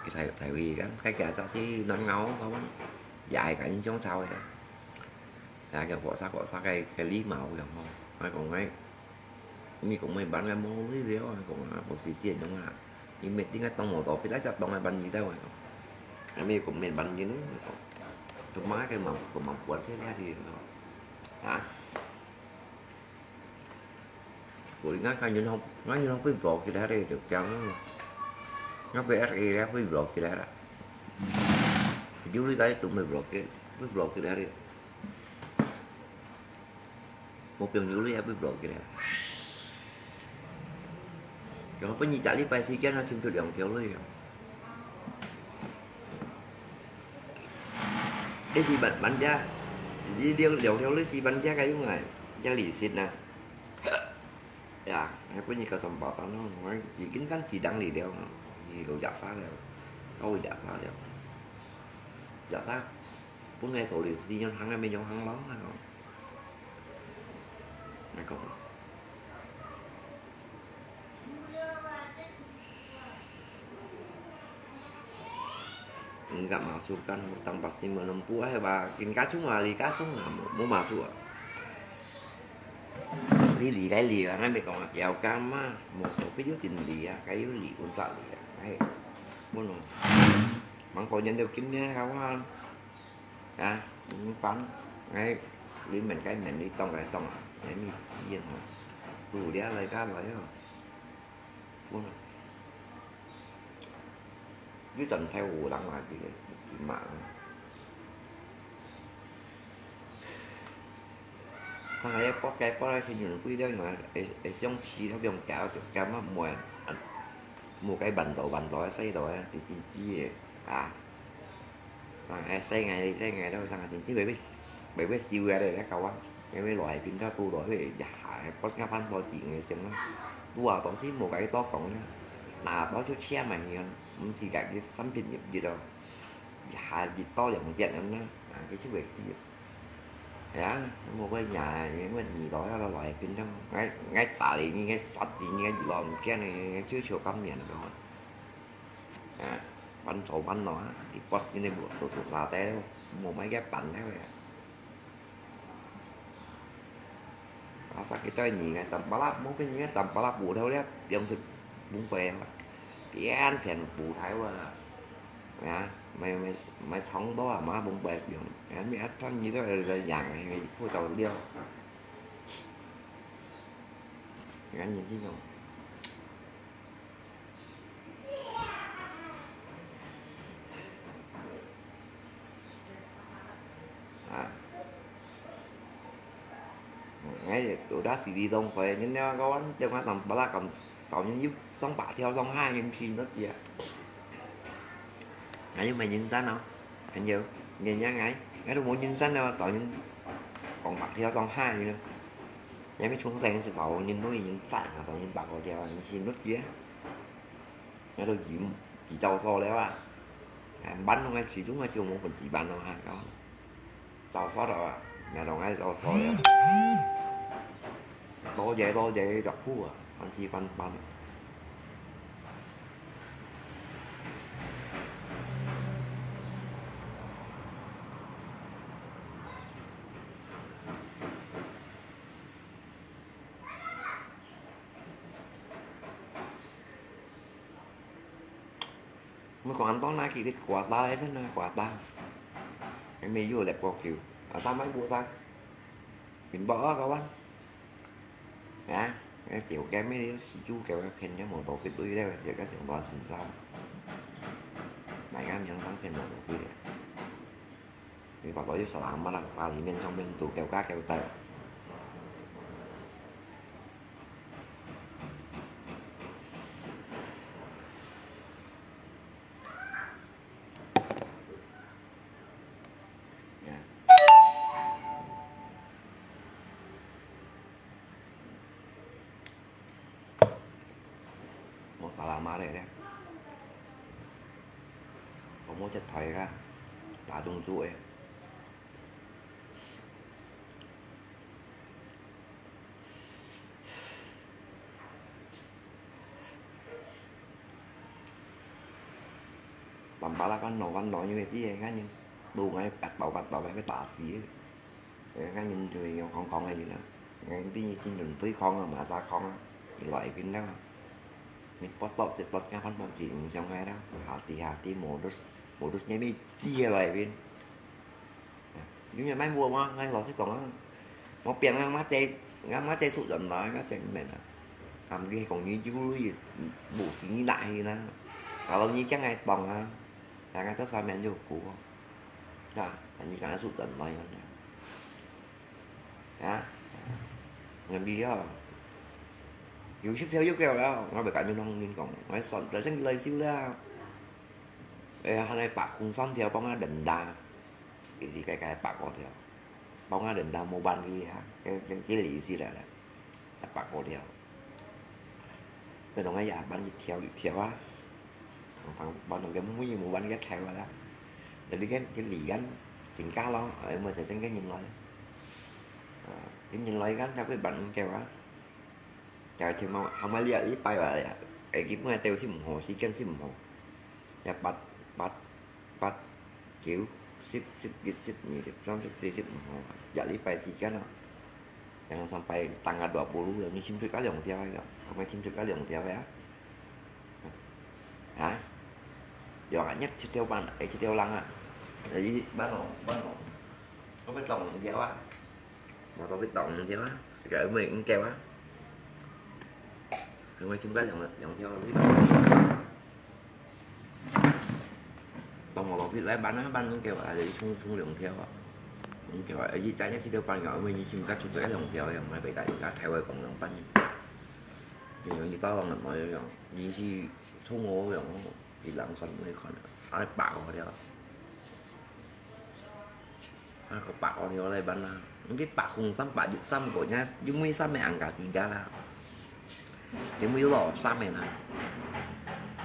Cái thầy theo gì kan. Cái kẻ sao xí nắng ngáo có bắn. Dạy cả những chống sao vậy. Là cái vỏ sắc vỏ sắc cái cái lý mạo cái không. Nói còn ngay. Ni kong mui ban ngai mong lui liao, kong a, kong si si dong a. Ni mui ting a tong mo to, pi lai sa tong a ban ni dau a. A mi kong mui ban ni nu. Tu ma kai ma, kong ma kuat se lia di. Ha? Kong li ngai kai yun hong, ngai yun hong pui blok ki lai re, tu kiang. Ngai pui R A re, pui blok ki lai re. Ju li dai tu mui blok ki, pui blok ki lai re. Một triệu rưỡi á, bự bro kìa. Rồi bữa nay trả lý bài si kia nó chim được 兩條 rồi. Cái gì bạn, bạn giá, đi điều 兩條 rồi gì bạn giá cái đúng rồi. Giá lý xịt nè. Dạ, cái bữa nay có sắm bảo tao nó, nó chỉ kín cắn xì đắng lì đeo nó. Gì đồ giả xá đeo. Có giả xá đeo. Giả xá. Bữa nay số lý xì nhon hàng này, mình nhon hàng lắm nè. Nè, có. Enggak masukkan hutang pasti menempuh, eh, ba, kin kacung, ah, li kacung, ah, mau, mau masuk, ah. Li, li, kai li, ah, ngan bekong, ah, kiau kang ma, mau, so, pi yu tin li, ah, kai yu li, un sa li, ah, kai. Mau no. Mang ko nyan deu kim ne, kawan. Ha, ni pan, ngai, li men kai men, li tong kai tong, ngai mi yin ho. Tu lia lai ka lai ho. Bun. 佢轉頭有人來，佢，佢罵。但係一剝雞剝到先用貴了，用个，會，會想試，佢用搞，就搞乜無啊，無該萬度萬度个細路啊，直直直个啊。啊，會使个，會使个，都上下真正袂會，袂會收个咧，該搞啊，因為落海邊頭拄落去，一下，剝雞翻到錢个先啦。拄啊，當時無該多講啦，拿包就車嘛，你看，毋知該个產品入入咯。 一下一刀兩隻恁樣，啊，佢就會知。係啊，無過呀，因為你都要來變成，𠊎，𠊎打你，你个殺你，你个魚肉毋見了，你个手手感染了，啊，翻手翻咯啊，你骨真的無，都做啥的，無買个板了呀。 Asa kita ni kan tampalak, mungkin ni kan tampalak budau dia, yang tu bungpai yang kan. Pian, pian budau ah. Ya, mai, mai, mai chong do ah, ma bungpai pian. Ya, mi atan ni tu ada yang, yang ikut tau dia. Kan ni tu. À. Ngay, tôi đã xì đi tông khỏe, nhưng nếu các bạn, nếu mà tầm bala cầm sáu nhân giúp, tông bả theo tông hai nhân xin rất dễ. Ngay, nhưng mà nhân dân không? Anh nhiều, nhân dân ngay, ngay, tôi muốn nhân dân đâu, sáu nhân, còn bả theo tông hai nhân. Ngay, mấy chúng sinh sáu nhân, đối nhân dân, sáu nhân bả có theo, nhân xin rất dễ. Ngay, tôi chỉ, chỉ tàu so đấy à. À, bắn không ngay, chỉ chúng ngay, chỉ muốn còn chỉ bắn đâu ha, đó. 找啥了啊？伢同𠊎找啥了？多謝多謝，若苦啊，反正反反。Mùi kông ăn tông na kì lít kuà ta lê sân na kuà ta. Cái mì yu lẹ kuà kiu. À ta mãi bố sa. Mình bỏ ớt các bạn. Hả? Cái kiểu cái mì yu xì chu kiểu cái phèn nhá mùa tổ kịp đuôi đây. Giờ các trường đoàn sùng sao. Mãi ngắm nhắn sáng phèn mùa tổ kịp. Vì bảo tôi sa lang mà lăng sa thì miên trong miên tù kéo cá kéo tờ. Nha. Một xà lama đây đấy. Có một chất thải ra. Tá tung tụ ấy. Tăm pá lak kan nòng kan nòng như vậy tí, ngán nhìn. Đủ ngay bắt đầu, bắt đầu ngay cái tả xí ấy. Ngán nhìn thì không, không hay gì nữa. Ngán tí như chín đừng tí không mà xa không á. Thì loại pin đó. Mình post stop, set post ngán phát bóng chỉ trong ngay đó. Hà tí, hà tí mô đốt, mô đốt ngay mấy chia loại pin. Những nhà máy mua mà ngay lò xếp tổng á. Mà piang ngang má chay, ngang má chay sụt dần nói, má chay mệt à. Làm cái còn như chú gì, bù xí như đại gì đó. Cả lâu như chắc ngay tổng á. Là ngay tớp sao mẹ nhiều cũ. Đó, là như cái sụt dần nói. Đó. Làm gì đó. Dù xếp theo yêu cầu đó, nó bị cả như nông nhân cộng. Nói soạn tới sinh lời siêu ra. Ê, hôm nay bạc không xoắn theo bóng á đỉnh đà. Cái gì cái, cái bạc có theo. Bóng á đỉnh đà mua bàn gì hả? Cái, cái, cái lý gì là, là bạc có theo. Cái đồng ấy à, bàn gì theo, theo á. Thằng, thằng, bàn đồng cái mũi mua bàn cái theo là đó. Để đi cái, cái lý gắn, chỉnh cá lo, ở mà sẽ tính cái nhìn lo. Ờ, cái nhìn lo gắn theo cái bàn kêu á. Chào chiều mong, không ai liệt lý bay vào à. Cái kịp ngay tiêu xí mù hồ, xí chân xí mù hồ. Dạ, bắt, bắt, bắt, kiểu, xíp, xíp, xíp, xíp, nhị, xíp, xóm, xíp, xíp, xíp, mù hồ. Dạ, lý bay xí chân đó. Yang sampai tanggal dua puluh, yang ni chim thut ka liang tiao ya. Không ai chim thut ka liang tiao ya. Hả? Yo, nhất chim theo bạn, ấy, chim theo lăng à. Ấy, bạn ổn, bạn ổn. Không biết tổng tiao à. Mà tao biết tổng tiao á, cái mình cũng kêu á. Không ai chung cái lòng lòng theo biết. 無落去，來搬啊，搬攏叫啊，就去沖，沖涼條啊。攏叫啊，一隻一隻都搬啊，因為你心肝出到一涼條，又毋係被大家開會講兩班。因為你到了那麼樣，你去沖我樣，你冷酸沒看，啊，白我了。啊，个白我了來搬啊，你白風衫、白熱衫个，人家有每衫个人家自家啦。 你有落衫个啦？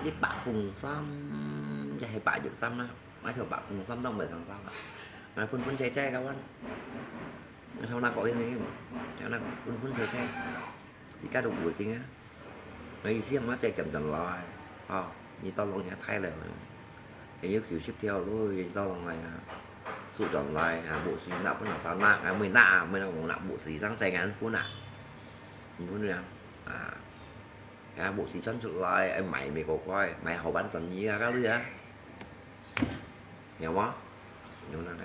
你白風衫，也係白熱衫啦，買條白風衫當袂傷衫啦。買分分姐姐个碗，買條那個樣个，條那個分分姐姐，自家都無心啊。我意思，我再減轉來，哦，你到弄也太冷了。 又九十條路，又到弄來啊，手轉來啊，無水拿，不能燒拿，啊，沒拿啊，沒拿，無拿，無水上再眼分啊，你分啊，啊，啊，無水轉出來，哎，買美國乖，買好半轉你啊，該類啊，有無？有那个，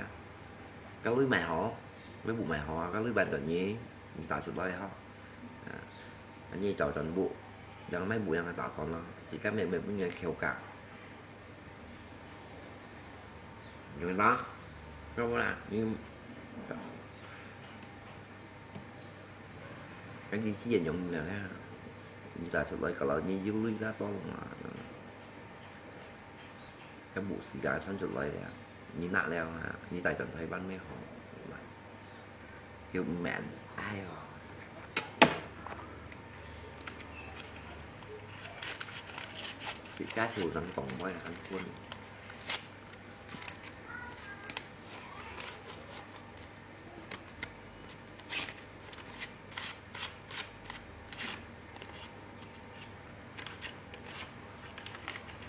該類買好，你不買好啊，該類半轉你，你打出來哈，啊，你找人不，让买不让他打算了，你根本没不应该口感。 有啦，要不然你，跟你自己用的啦，你打出來个了，你有累个多了嘛，跟無時間穿出來的，你拿了啊，你帶轉台灣咩好？ 有面，哎喲。自家就能懂我也很funny。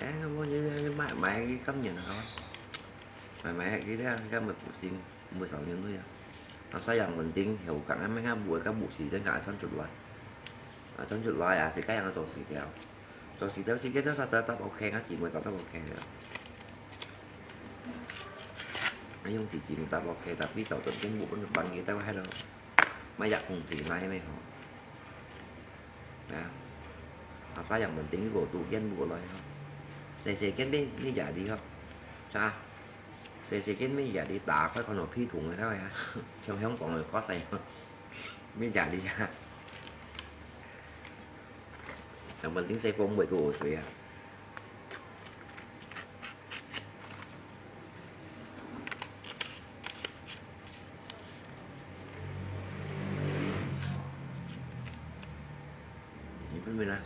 哎，我這，這買，買个今年啊，買，買个這，這買不行。 毋會少年歲啊。啊，所以人穩定，有講啊，咩啊，無个無時間，敢穿出來。啊，穿出來啊，自家人做事條。做事條，自家都做得OK，啊，姊妹做得OK了。啊，用自己做得OK，tapi做到政府分，分佢兜係咯。買也公平來咩吼。啊，啊，所以人穩定，無都見無來吼。細細間咩，咩也哩吼。啥？ 細細間乜也哩打開看到屁筒个了呀，像香港个發生，乜也哩啊。人穩定細个毋會過河水啊。你分分啊？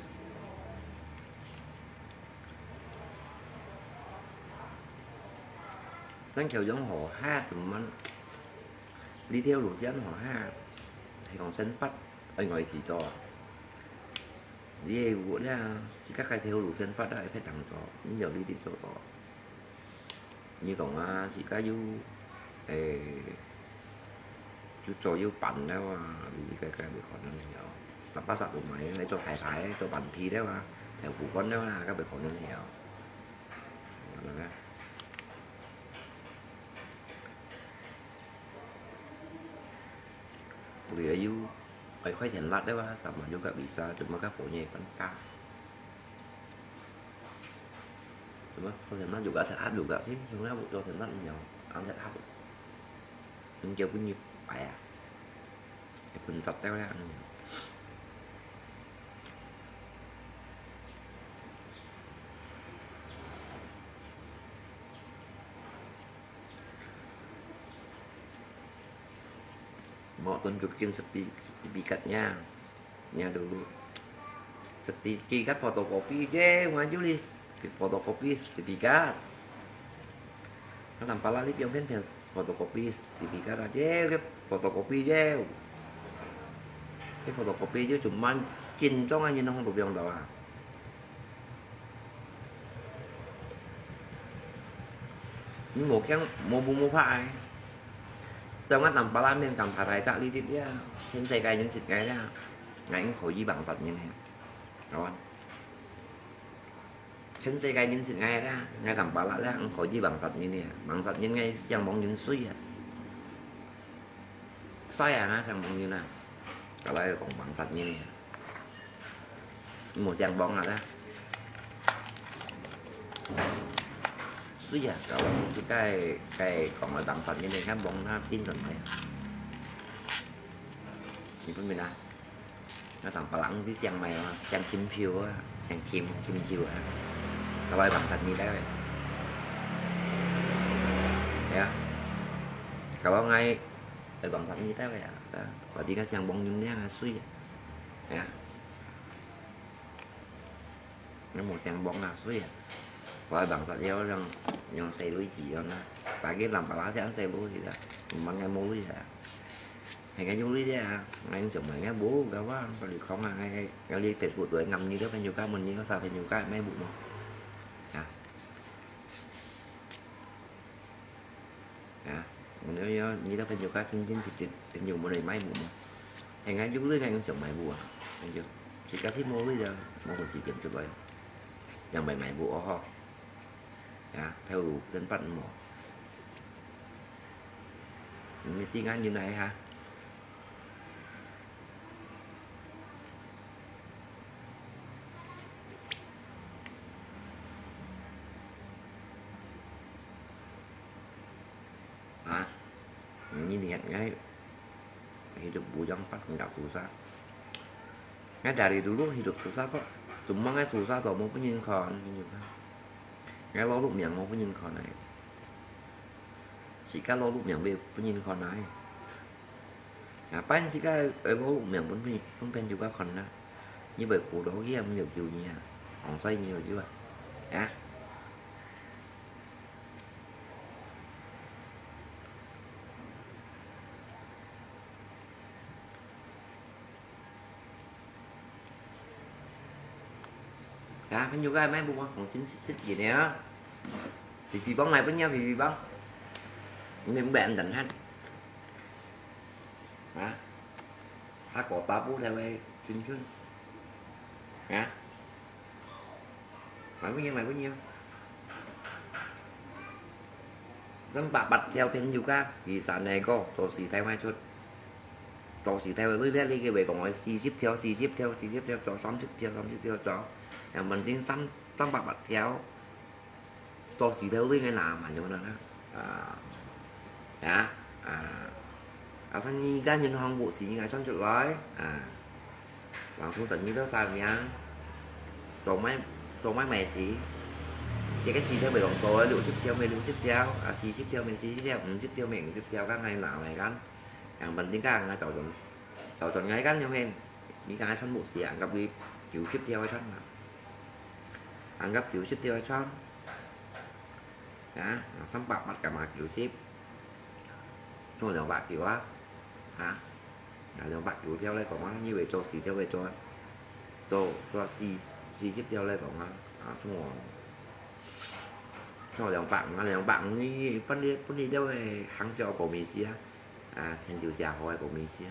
咱橋用河下，怎麼？這條路線河下，係講生活，愛外地做啊。你係有咧，自家該條路線發到一片當做，你有呢啲做到。你講啊，自家有，誒， 就做有辦了啊，你該，該袂可能了。哪怕啥都買，你做太太，做半皮了啊，豆腐乾了啊，該袂可能了。係咪？你又愛開田辣了啊，sama juga bisa，cuma該貨也分價。Cuma做田辣juga sehat juga sih，cuma做田辣你要，ang sehat。 你就分你擺啊，一盆十條啦。Mau tunjukin serti-, sertifikatnya. Nya dulu. Sertifikat fotokopi je, maju li. Fotokopi sertifikat. Kan nampak lah, li piang pian pian fotokopi sertifikat aja, ke fotokopi je. Ke fotokopi je, cuman kin trong aja nong tu piang tahu ah. Ni mo kiang mo bu mo pha ai. Tao ngat tam pala mien kam pha tai chak li dit ya. Chen sai kai nyen sit ngai ya. Ngai ing kho yi bang tat nyen ya. Kawan. Chen sai kai nyen sit ngai ya. Ngai tam pala ya. Ing kho yi bang tat nyen ya. Bang tat nyen ngai siang bong nyen sui ya. Sai ya na siang bong nyen na. Kalau kong bang tat nyen ya. Mo siang bong ada. 所以啊，搞到自家个講个辦法，你看網那邊怎麼樣？你分明啊？那當別人去想買啊，想金票啊，想金金票啊，搞到網上你來，係啊，搞到𠊎个網上你來啊，啊，我這個想網友那樣啊，水啊，係啊。 你無想網啊，水啊。我个網站要用，用細鐳子樣啊，打个藍白拉這樣細鐳子啊，毋係𠊎無鐳啊。係𠊎有鐳个啊，𠊎用上網个無个話，所以講啊，𠊎，𠊎，𠊎Facebook都會暗你个朋友家，問你个啥朋友家，買無無？啊。 啊，你，你，你个朋友家親親戚戚，朋友無來買無無？係𠊎有鐳，𠊎用上買無啊？哎喲，自家係無鐳个，無本事點出來，樣買買無哦吼。啊，頭真發無？你知𠊎人來哈？ 啊，你lihat𠊎hidup bujang pas nggak susah. Ngai dari dulu hidup susah kok. Cuma ngai susah to無分人看，你看。Ngai落落名無分人看哎。自家落落名會分人看哎。 啊，反正自家會好命分朋，分朋友家看啦。你會苦到去啊，毋要救你啊，往衰你要救啊，啊。啊，朋友家買無啊，講真實實个呢啊。皮皮幫來分你啊，皮皮幫。你明白人等看。 啊，啊，kota布條个圈圈。啊，買分你，買分你啊。三百八條朋友家，佢三個，做四條賣出。做四條个，你這，你个話講，四十條，四十條，四十條，做三十條，三十條，做。Yang penting三，三百八條。 做事頭路个啦，嘛，有啦，啊，啊，啊，啊，生意間銀行無事，應該賺出來，啊，老師等於都三樣，做買，做買賣事，這個事頭會講做六十條，賣六十條，啊，四十條，賣四十條，五十條，賣五十條，該𠊎拿來幹，yang penting該𠊎做準，做準𠊎幹，有無？你講𠊎賺無事啊，𠊎會九十條个賺啊，啊，𠊎九十條个賺。 啊，三百八加嘛九十，做兩百九啊，啊，啊，兩百九條來講啊，你會做四條會做，做，做四，四十條來講啊，啊，做，做兩百五啊，兩百五你分你，分你了个行條無意思啊，啊，天就寫好个無意思啊。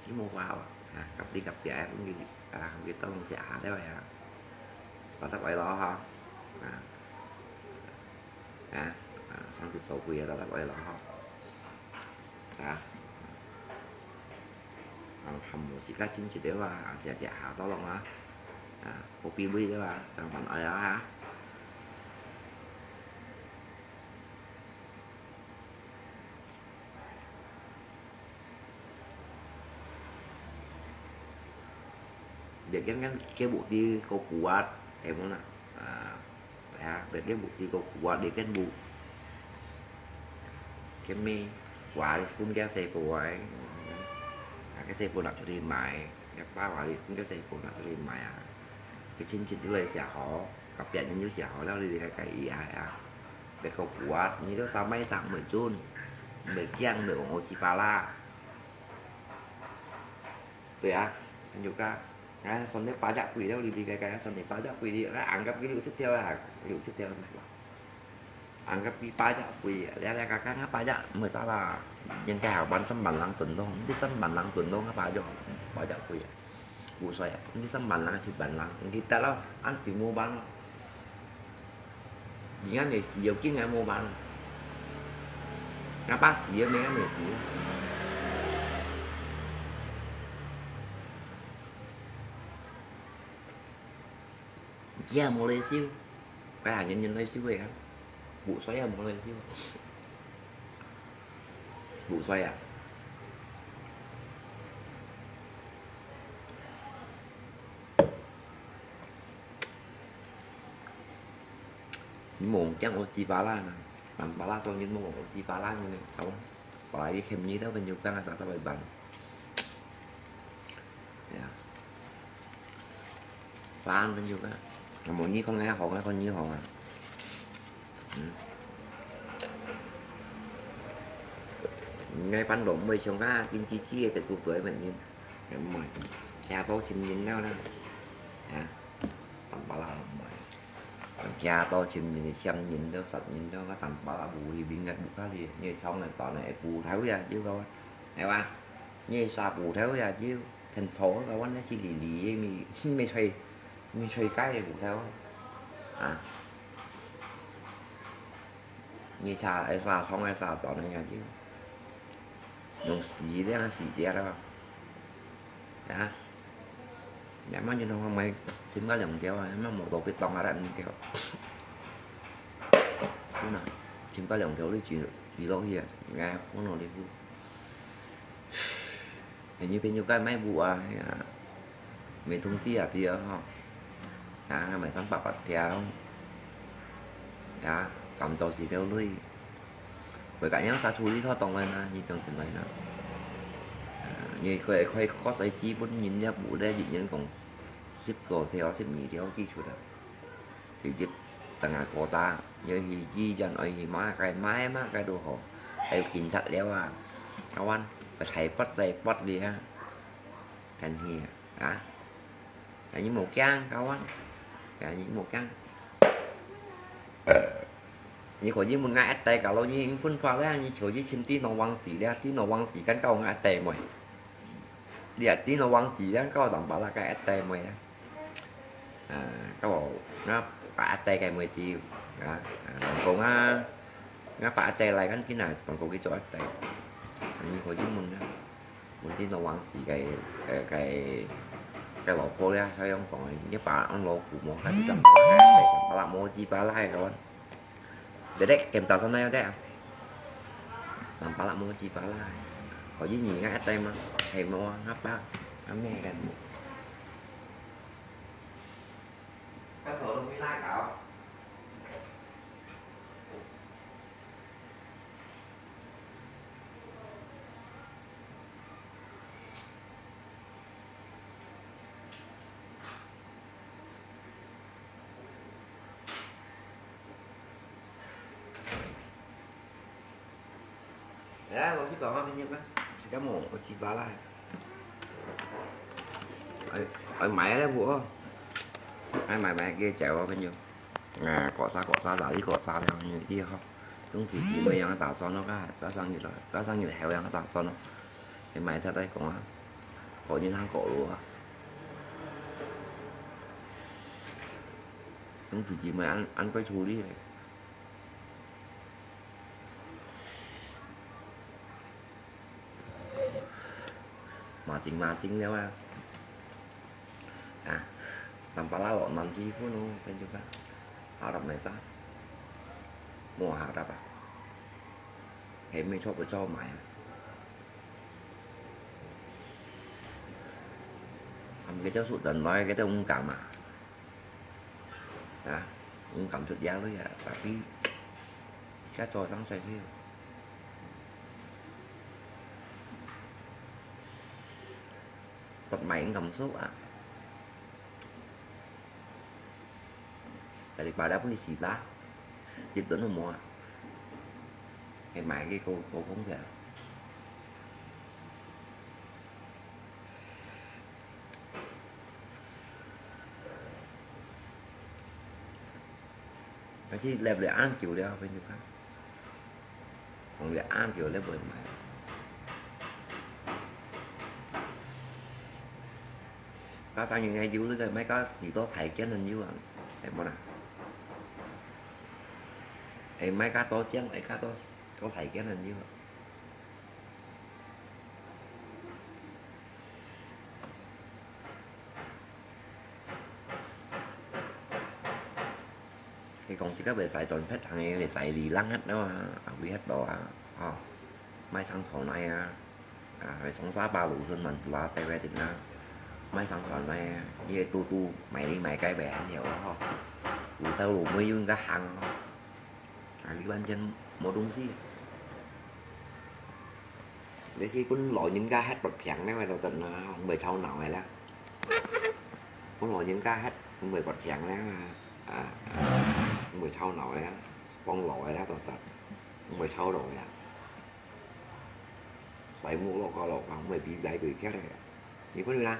你無話哦，啊，隔離隔壁个，分佢，啊，分佢當成食下了呀。大家愛咯吼，啊，啊，啊，上次所貴个，大家愛咯吼，啊，啊，含無自家親戚个話，啊，食食下到咯啊，啊，無必要个話，正還愛啊。 Biar kan, kan, ke bukti ko kuat, eh, muna. Ah, ya, biar ke bukti ko kuat, dia kan bu-, kami waris pun kan saya buai. Ah, kan saya pun nak curi mai. Ya, pa waris pun kan saya pun nak curi mai, ah. Kecil-kecil lah siapa, kapiat ni siapa lah, dia kaya, ya. Biar ko kuat, ni tu sama sang mecun. Mekiang, meong, oci pala. 對啊，很有價。啊，算你八隻幾了，你理解解，算你八隻幾，你啊，anggap佢六十條啊，六十條。Anggap佢八隻幾，你啊，你看看，八隻，沒啥啦。應該還萬三萬零噸咯，你三萬零噸咯，八隻，八隻幾啊。無所謂啊，你三萬零、七萬零，你得咯，恁就無辦咯。 你看你死有緊還無辦？那把死有沒有你死？你也無來修。該下人人來收个啊，補水啊，無來收。補水啊。你無驚我雞巴啦呢？南巴拉做人無驚雞巴啦呢？好，本來一天你都朋友講啊，打到一半。 呀，飯都有个，無你看个好，看你好啊。嗯。你个飯都毋會像啊，緊擠擠个，別个都毋會，聽到尋人了啦。啊，淡薄仔毋會。聽到尋人个，想人都，殺人都，个淡薄仔無去邊个，無法哩，你个腸个飯个，補頭呀，有个，係吧？ 你杀骨头呀，就，很头个，我那是里里，没，没吹，没吹开的骨头。啊。你杀，哎，杀虫，哎，杀到那样就，用死的，死掉了。啊。 你阿媽就同我買，尋个兩條啊，阿媽無到佢當下來兩條。真啊，尋个兩條你煮，煮落去啊，哎，我拿你付。哎，你朋友該買布啊，哎呀，美通知啊，對啊，吼。啊，買三百八條。啊，咁多時條鐳。 佢个樣殺處理妥當个嘛，你放心來啦。啊，你可以，可以確實基本人家無咧，一人講十多條、十二條寄出來。直接等下過大，要去醫院，愛去麼个，買麼个都好，還有警察了啊，kawan，个大發財發利啊，看你啊。 啊？啊，你無驚，kawan？啊，你無驚？你可以問𠊎阿弟，kalau你分法咧，你就去尋Tino Wangci咧，Tino Wangci kan kau𠊎阿弟妹。你啊，Tino Wangci kan kau當巴拉个阿弟妹啊。啊，kau𠊎阿弟个妹子，啊，啊，講啊，𠊎把阿弟來kan kina，當過去做阿弟。你可以問啊。 問題都忘記个，个，个，个老婆咧，佢樣講个，你把俺老婆摸，還是講，把拉摸雞巴拉个，對不對？跟打算那樣的啊，把拉摸雞巴拉，可以你看对吗？黑摸啊，阿爸，阿妹个。那时候都没拉高。 哎呀，老師講話，朋友們，這個無，我雞巴啦。哎，哎，買了無哦？哎，買，買，給佢講哦，朋友。啊，過啥，過啥，哪裡過啥了，你好。用自己每樣打算咯，該，該生日咯，該生日還有樣打算咯。你買出來講啊，過年還過路啊。用自己每樣，按規處理。 麻煩麻煩了啊！啊，南巴拉落南極分哦，跟住吧，下落來啥？莫下落吧，還沒錯不錯買啊？他們這叫做人來，這叫五感嘛。 啊，我感覺這樣啊，tapi，該做生細條。不買感受啊。Daripada pun disita, itu nemu ah. Kayak main ke kau kau kau ya. 但是囥了恁久了，朋友看，放了恁久了，毋會買。加上人家有那個買个幾多台件很有啊，係無啦？係買个多件，係个多多台件很有啊。 係同時間會使轉撇行个，會使離冷忒了啊，啊，會忒多啊，吼，莫生草泥啊，啊，會生沙巴蘆筍、滿都啊，對不對啦？莫生草泥啊，因為堵堵買哩買該會很有啊，吼，堵到路尾又應該行哦，啊，你完全無東西。你係分老人家忒發病了，就真啊，會吵鬧个啦。分老人家忒會發病了啊，啊，啊，會吵鬧个啊，幫老个啦，就真，會吵鬧个啊。洗目錄个錄啊，會比來比去个啊，你分啦。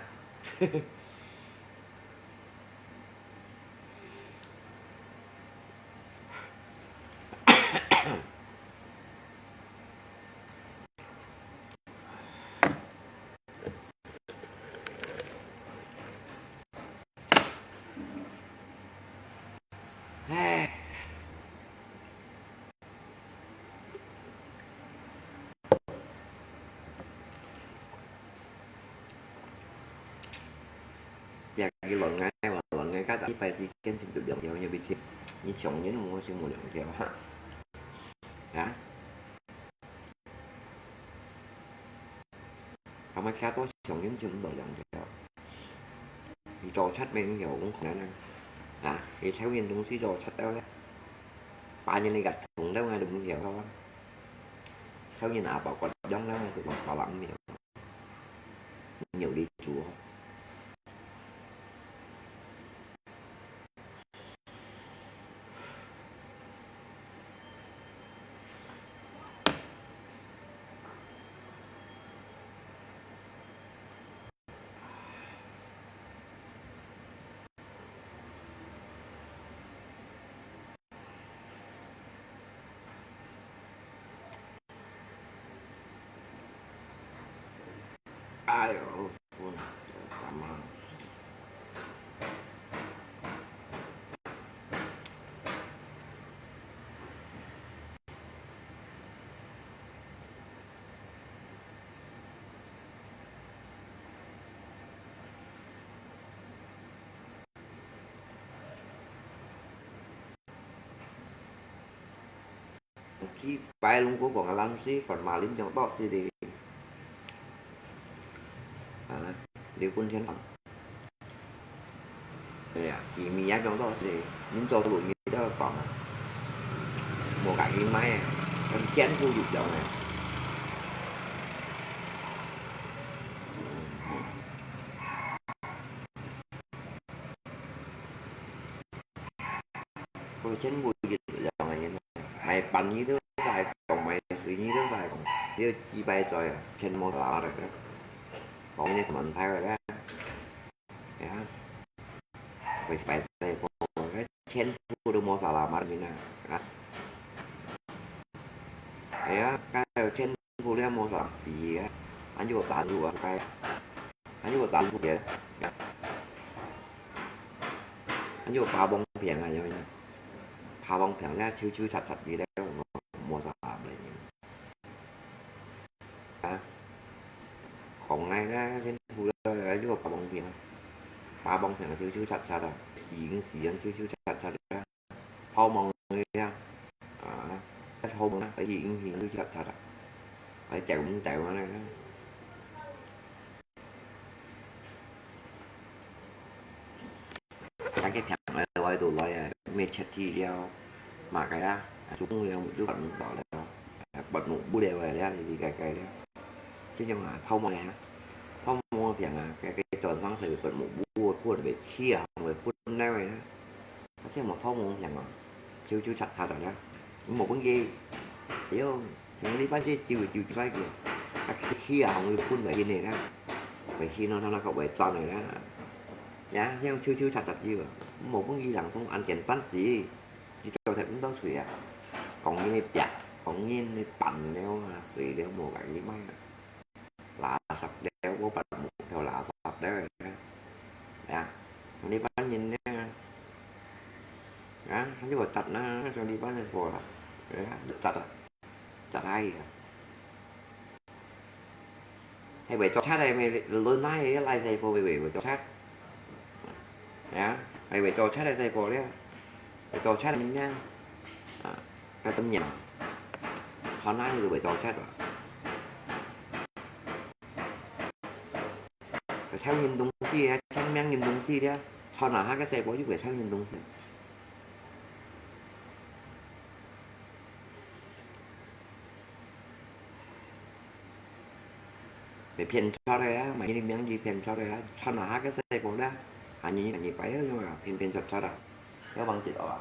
唉。 這个亂挨嘛，亂挨，加一擺時間就兩條，也毋係，你上年無就無兩條哈。啊？他們加多上年就無兩條。你做七名有公可能啊？啊？你抽煙東西做七條咧？八年你个送到啊，都五條啊。抽煙阿寶割秧啦，就做八百五條。 有力做。哎喲，佢擺弄過講个冷水，講馬林用多水的。啊，劉坤天講。哎呀，佢咪也用多水，恁早都有人在講啊，無家己買啊，跟天不一樣啊。嗯，嗯。 佢全部一樣个人，買飯你都使講，買水你都使講，你要幾百載啊，全無啦个。講你問題个咧，哎呀，佢擺細个，全部都無啥啦，嘛你啊，啊，哎呀，該全 不了無啥事啊，還有打路啊，該，還有打路个，還有霸王平啊，有無？霸王平咧，抽抽插插个咧，無，無啥个。啊，講來咧，先不了，還有霸王平啊，霸王平抽抽插插啊，死人死人抽抽插插个。 偷望个呀，啊，偷望啊，佢應該都插插啊，佢就毋掉啊咧。大家聽來，來都來啊，咩切去了，嘛个啊，啊，做工了，做工到了，啊，拔木不了啊，了，你个个了。 這種啊，偷摸啊，偷摸个病啊，該，該轉生時會分目，會分會起啊，會分哪位呢？啊，這無偷摸个病啊，就，就插，插到了，無分佢，哎喲，像你班這就，就出來个，啊，起啊，會分會起呢啦，會起喏，喏，喏，个會轉个啦，呀，像就，就插，插就啊，無分佢人種恁簡單事。 你做忒恁多水啊？講人个壁，講人个板了啊，水了無家己買啊。垃圾了，我把木頭垃圾了啊。啊，你班人呢？啊，你个窒啦，像你班人个啊，窒啊，窒啊！ 係會做賊个，會輪下个，拉細步會，會，會做賊。啊，係會做賊个細步了。會做賊个人呢，啊，該當然，看哪有會做賊啊。會偷人東西啊，搶別人東西个，看哪下个細個又會偷人東西。 會騙賊个啊，嘛，你名字騙賊个啊，賺啊下个細個啦，還你，還你擺个用啊，騙騙賊賊啊，要忘記了啊。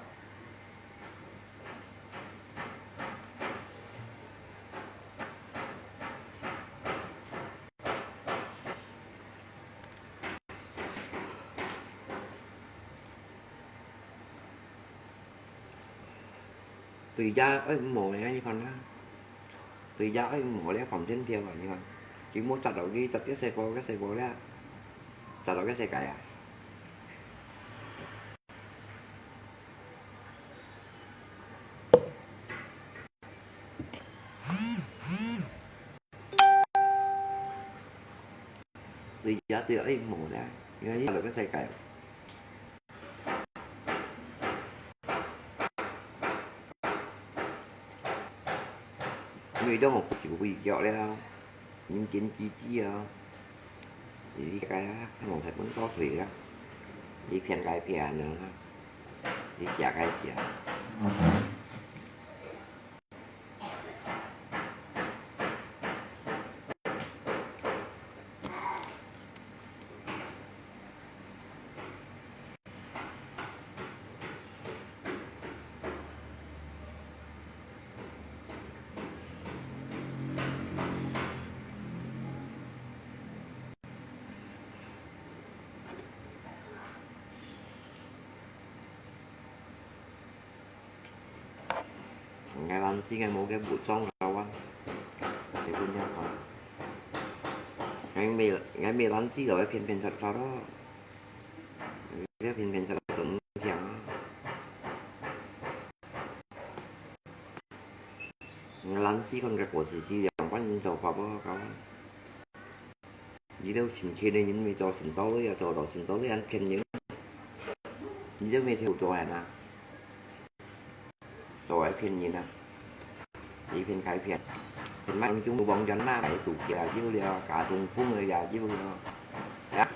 對呀，愛毋好个，你看啊。對呀，愛毋好个，防線條啊，你看。佢無摘到佢，摘个細個，个細個了，摘到个世界啊。 對呀，對，愛無啦，因為你落个世界。因為當我不是為了了，人間之子啊，你該啊，還無才分到誰啊？你騙該騙啊，你寫該寫。 𠊎懶尸，𠊎無个武裝个啊，你分人看。𠊎無，𠊎無懶尸就會騙騙賊賊咯。𠊎騙騙賊賊都毋驚啊。𠊎懶尸看个過時時，兩萬人做法無搞啊。 你兜成千个人，你做成多个啊，做到成多个人騙人。你兜無聽著啊？做來騙人啊！你騙該騙，騙麼種武裝人啊，買毒品也有了，假中風个也有了，啊！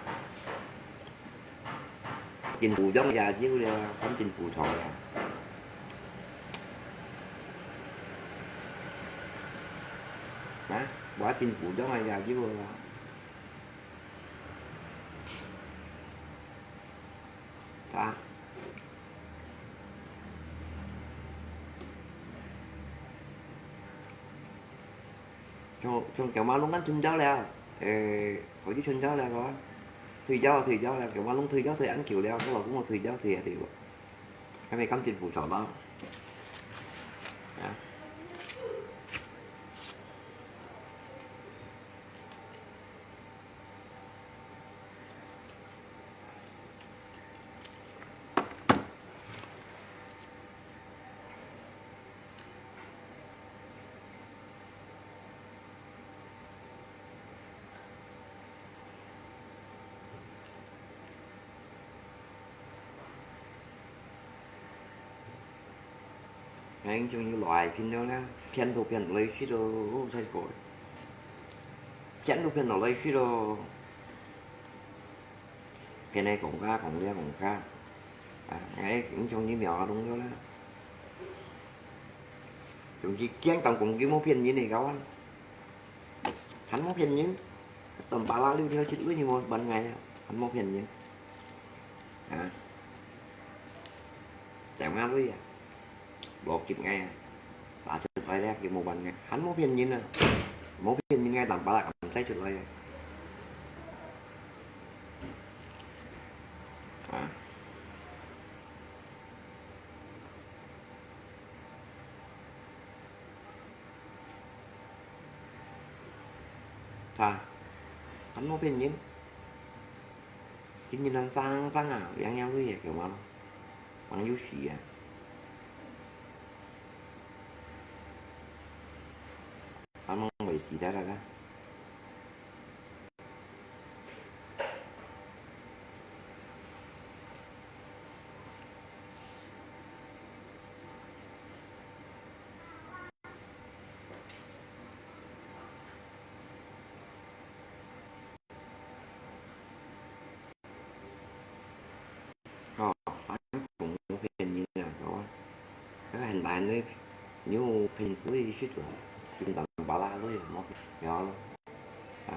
政府用也有了，看政府錯了。啊，無政府用个也有了。啊。像，像九馬龍恁存在了，誒，好似存在了个，退休啊，退休了，九馬龍退休退恁久了，我老公我退休退啊，對無？ 還無感覺不錯吧？啊。 𠊎應該有來騙了啦，騙都騙來去咯，哦，太過了。騙都騙到來去咯。騙來講價，講價，講價。啊，𠊎應該有苗啊，弄了啦。總之，驚當講佢無騙人个，搞啊。 還無騙人，當巴拉溜條直路你無還𠊎啊，還無騙人。啊，正馬鐳啊，無急𠊎啊，打出來了佢無還𠊎，還無騙人啊，無騙人𠊎當巴拉敢使出來啊。啊。 哈，還無騙人。今日人生生啊，樣樣都也有嘛，朋友死啊。還無未死得了啦。很难的，你有朋友去做，就当巴拉路嘛，然后啊。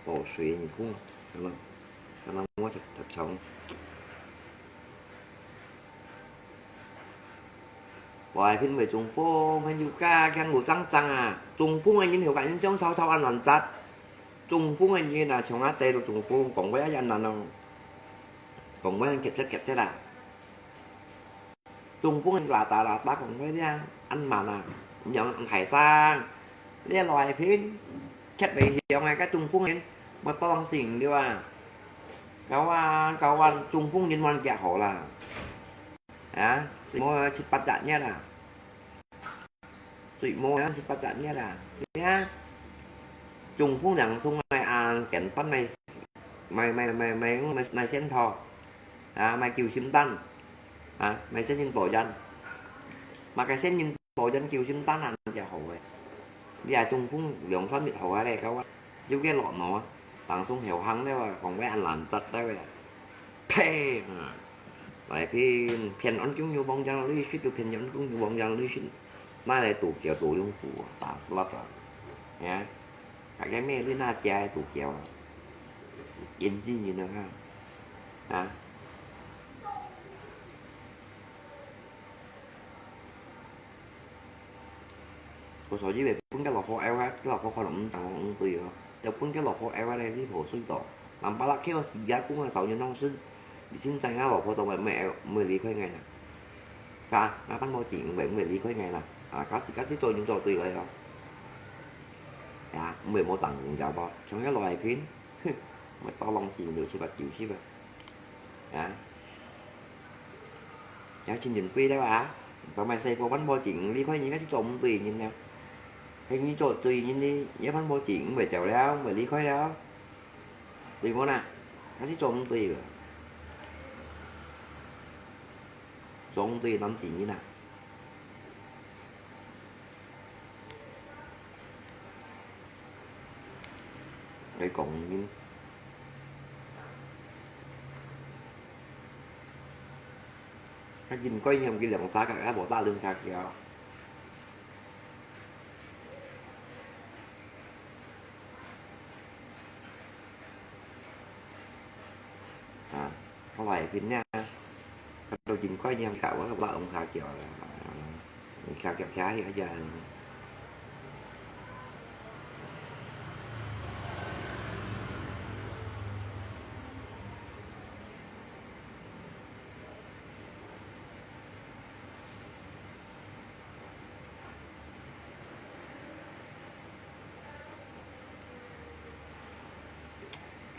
哦，水你空，可能可能我就特长。我还品味中风，朋友家乡路张张啊，中风的人有感觉像草草安然zat中风的人啊，像阿仔都中风，讲话也难哦，讲话欠欠欠欠啦。 中风个啦嗒啦嗒讲个咧，恁慢啊，仰恁大聲？你來品，卻袂響个，該中风人，莫當成了啊！搞啊搞啊，中风人還較好啦，啊，無七八隻月啦。 水無人去發展个啦，你看，中風涼風來啊，簡單來，買买买买买仙桃，啊，買救心丹，啊，買仙人保健，買个仙人保健救心丹啊，就好个。你啊，中風兩三日好啊咧，搞啊，有个落腦啊，當中後行了啊，講个安難zat了啊。 呸！來騙，騙安中有望江旅行，都騙安中有望江旅行，買來度假度用户啊，打死了吧？呀，大概咩你那家度假啊？眼睛你能看啊？ 我所以會分个老婆愛啊，个老婆可能毋當毋對哦，就分个老婆愛咧，你好水到。南巴拉K O時啊，講个少年當時，你現在啊，老婆都毋會毋會離開𠊎啦。啊，那當無錢毋會毋會離開𠊎啦。啊，假使假使做人做對个哦。啊，毋會無當工作啵，像个老海平，哼，毋會到浪死六七八九十啊。 啊，也真珍貴了啊！當買細个還無錢，離開人家去做毋對人了。係你做對人呢，也還無錢，毋會走了，毋會離開了，對無啦？還是做毋對个，做毋對男子人啊！ 來講人，較應該嫌佢兩三个，也無打輪卡票。啊，後來變了，都應該嫌佢，我無打輪卡票啦。 你徛徛徛去啊，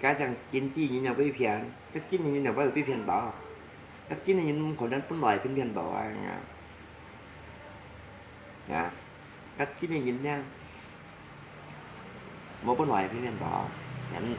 家長經濟人也被騙，該經濟人也被騙到，該經濟人可能本來騙騙到啊。 啊，該真个人呢，無本來騙騙到，人。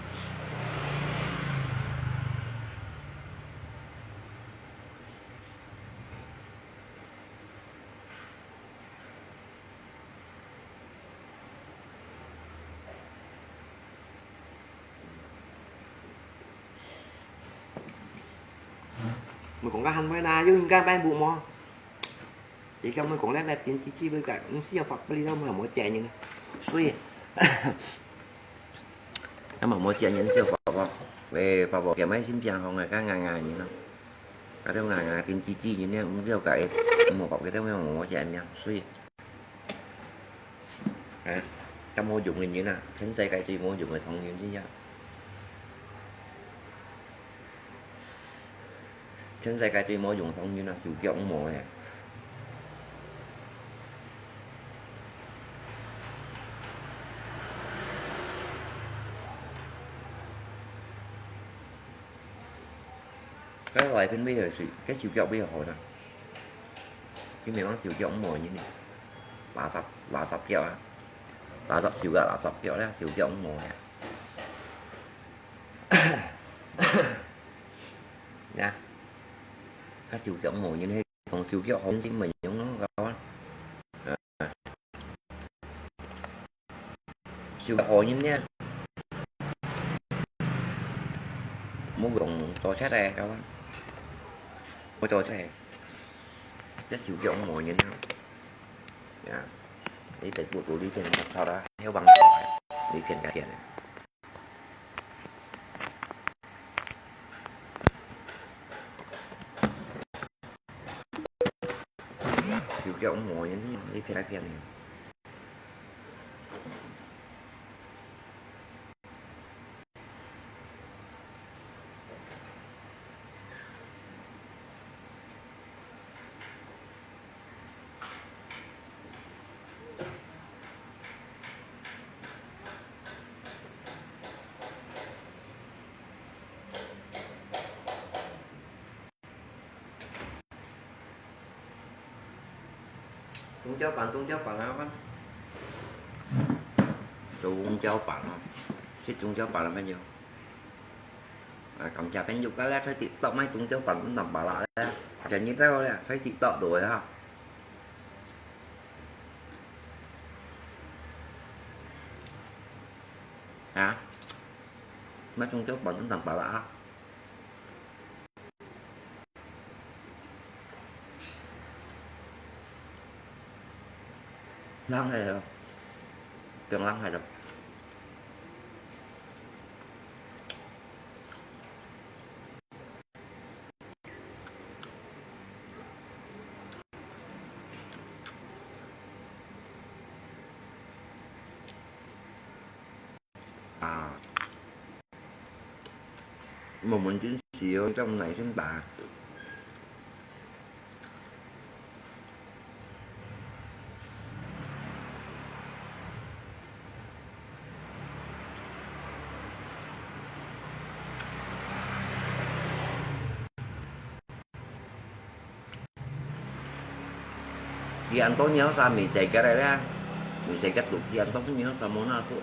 Mày講cái hăn mày na, yung cái mày bu mò. Thì cái mày講lẽ lẽ tiếng chi chi với cả, cũng siêu phật beli đâu mà mua chè như này. Xui. Nó mà mua chè như siêu phật bò. Về phật bò kia mày xin piang hông này, cái ngà ngà như nó. Cái theo ngà ngà tiếng chi chi như này, cũng siêu cái, mua phật cái theo mày mua chè miếng. Xui. Hả? Chăm vô dụng thì như nào?全世界最無用个糖尿之一。全世界最無用糖尿啊，手腳毋無咧。該來片尾个水，該手腳尾好啦。 佢毋係講手腳毋無人呢，垃圾，垃圾腳啊，垃圾手啊，垃圾腳咧，手腳毋無咧。呀，佢手腳毋無人，手腳好，先問用咯，搞啊。手腳好人呢，莫用多切个，搞啊。莫多切个，這手腳無人啊。呀，你Facebook肚裡騙人抄啦，還有網友啊，你騙个騙个。 手腳無人，你騙來騙去。 中焦粄，中焦粄啊，中焦粄啊，食中焦粄啊，朋友。啊，感謝朋友，今日在TikTok買中焦粄，毋當巴拉咧，今日到咧，在TikTok度个哈。啊，買中焦粄，毋當巴拉啊。 冷忒咯，變冷忒咯。啊，無問題，係哦，這種耐心打。 Di Antonio sa Mizegit le, Mizegit tu Di Antonio sa Mona tu.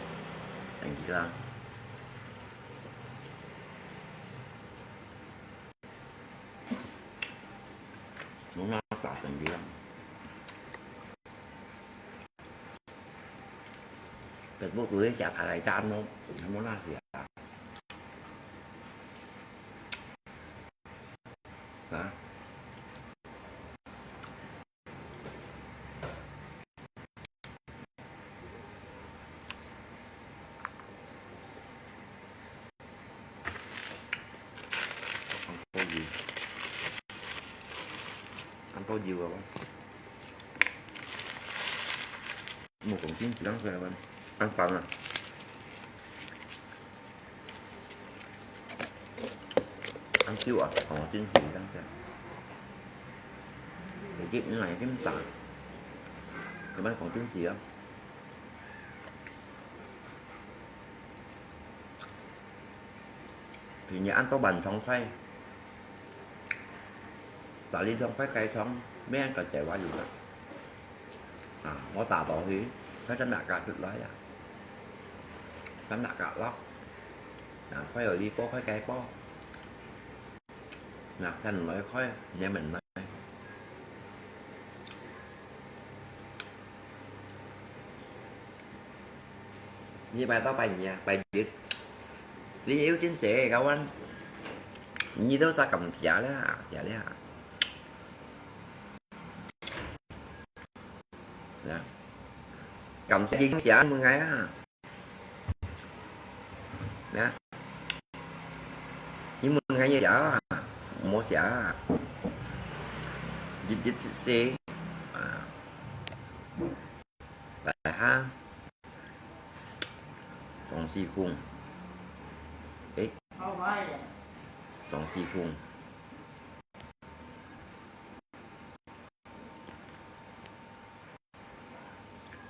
Yang gila. Mona sa yang gila. Facebook tu dia siapa lagi cano, Mona siapa? Hah? Ăn tô dìu? Ăn tô dìu à? Một cọng chín chỉ lắm rồi anh. Ăn phần à? Ăn tiêu à? Còn chín chỉ lắm kìa. Thì tiếp như này tiếp ta. Thì mấy còn chín chỉ á. Thì nhà ăn tô bánh trong khay. Tại vì trong khay khay trong, mấy ăn cà chè quá dữ lắm. À, có tả tỏ thì, khay chăm nạ cả chụp lái à. Chăm nạ cả lắm. À, khay ở đi bố, khay khay bố. Nè, khen nói khói, nhớ mình nói. Nhi bài tao bài nhẹ, bài dứt. Lý yêu chính sẽ các bạn. Nhi đâu sao cầm giá đấy hả? Giá đấy hả? Nè. Cầm giá gì cũng giá mười ngày á. Nè. Nhi mười ngày như giá à? Mua giá à? Dứt dứt xí xí. À. Tại ha. Tổng si khung. Ê. Tổng si khung.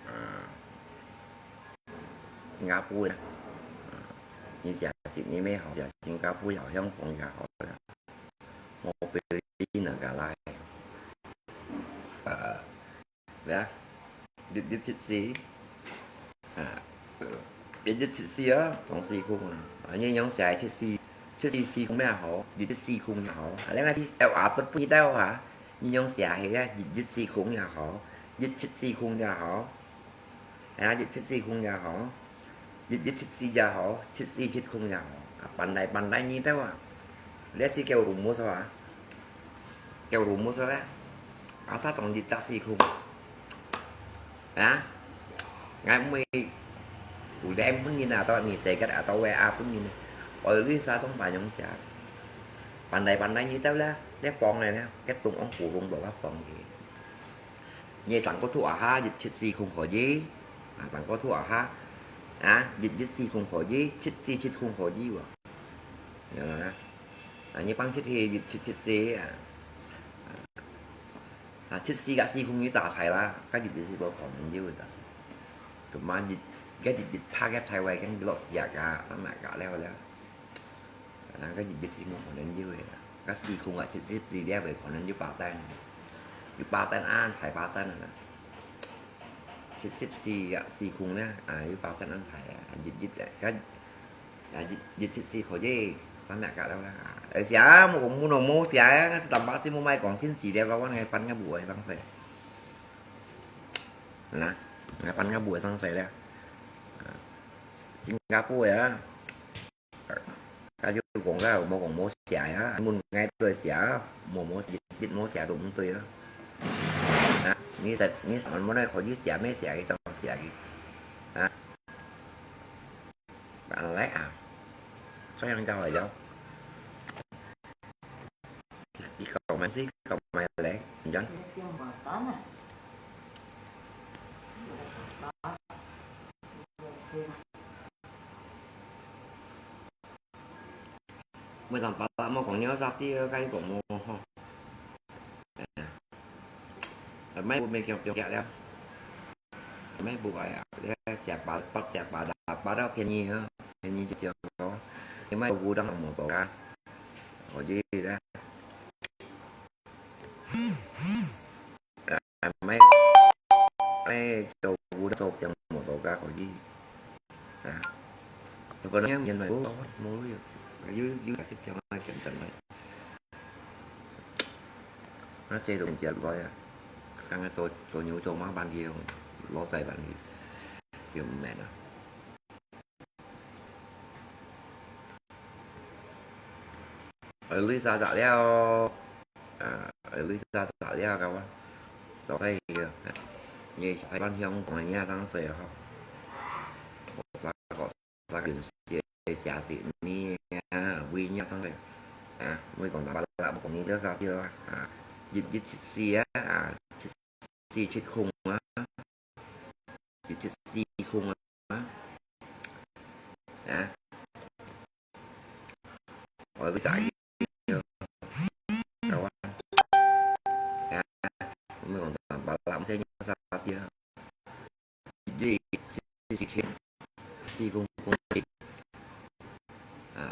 À, Singapore nè. À, 你寫新，你乜好寫新加坡，好香港也好啦。我俾你兩個來。啊，來啊，你，你試試。啊，你，你試試啊，同時空啊。啊，你用寫試試，試試試空乜好，你試試空乜好。啊，你个試，哎，啊，不，不知道啊。你用寫个啊，一一四空也好，一七四空也好，啊，一七四空也好，一一七四也好，七四七空也好，啊，搬來搬來你兜啊，這係叫rumus啊，叫rumus咧，啊，啥東西一隻四空。 啊，𠊎毋會有lem分人啊，到你世界啊，到位啊分人啊。Always啊，總搬用寫。搬來搬來，你兜啦，這放个啦，這東往普通話放个。你當過讀啊哈，一七四空可以，啊，當過讀啊哈，啊，一一四空可以，七四七空可以喎。啊，啊，你放七係一七七四啊。 啊，七四甲四空你打開啦，該日子係無可能有个。同埋日，該日日拍个台灣已經落四啊甲、三啊甲了了。啊，該日子係無可能有个啦。該四空啊，七四四了，無可能有八單，有八單啊，太八單了啦。七四四啊，四空呢，啊，有八單安排啊，日日啊，該 啊，一，一七四可以，三百个了啦。而且啊，我，我，我寫啊，但巴西我買講天時了，我，我來搬个步个上勢。啊，來搬个步个上勢了。啊，新加坡个啊，佢就講个，無講無寫啊，問𠊎都寫啊，無，無寫，無寫都毋對啊。啊，你實，你實，無來可以寫，無寫个，就寫个。啊。 Bạn lấy à? Sao yang kau aja? Ikaw man si, ikaw man leh, jan. Mười tám八tám một con nhau sắp đi, cái cũng mua ho. Mấy bố mẹ kêu kêu kẹo lắm. Mấy bố ấy à, để xẻ bà, bắt xẻ bà đã, bà đã phiền nhi hả? Phiền nhi chịu chịu có. Thì mấy bố đang một tổ cả. Có gì đấy. À, mấy, mấy châu bố đang tổ tiếng một tổ cả có gì. À. Tôi có nói nhân mày bố, mua rồi. Dưới, dưới cả xếp theo mai kiểm tra mày. Nó xe đồng tiền gọi à. Căng cái tô, tô nhú tô má ban kia, ló tay ban kia. Kiểu mẹ nó. Ở Lisa dạ leo. À, ở Lisa dạ leo các bạn. Đó đây kìa. Như phải ban hiông của nhà tăng xe hả? Và có 啥个寫寫寫你啊，為你啊，上个啊，每講打巴拉，無講你了啥个啊，一一七四啊，啊，七四七空啊，一七四空啊，啊，我个仔，啊，每講打巴拉，毋使你啥个啊。 Jadi, si, si, si, si kung, kung, si. Ah,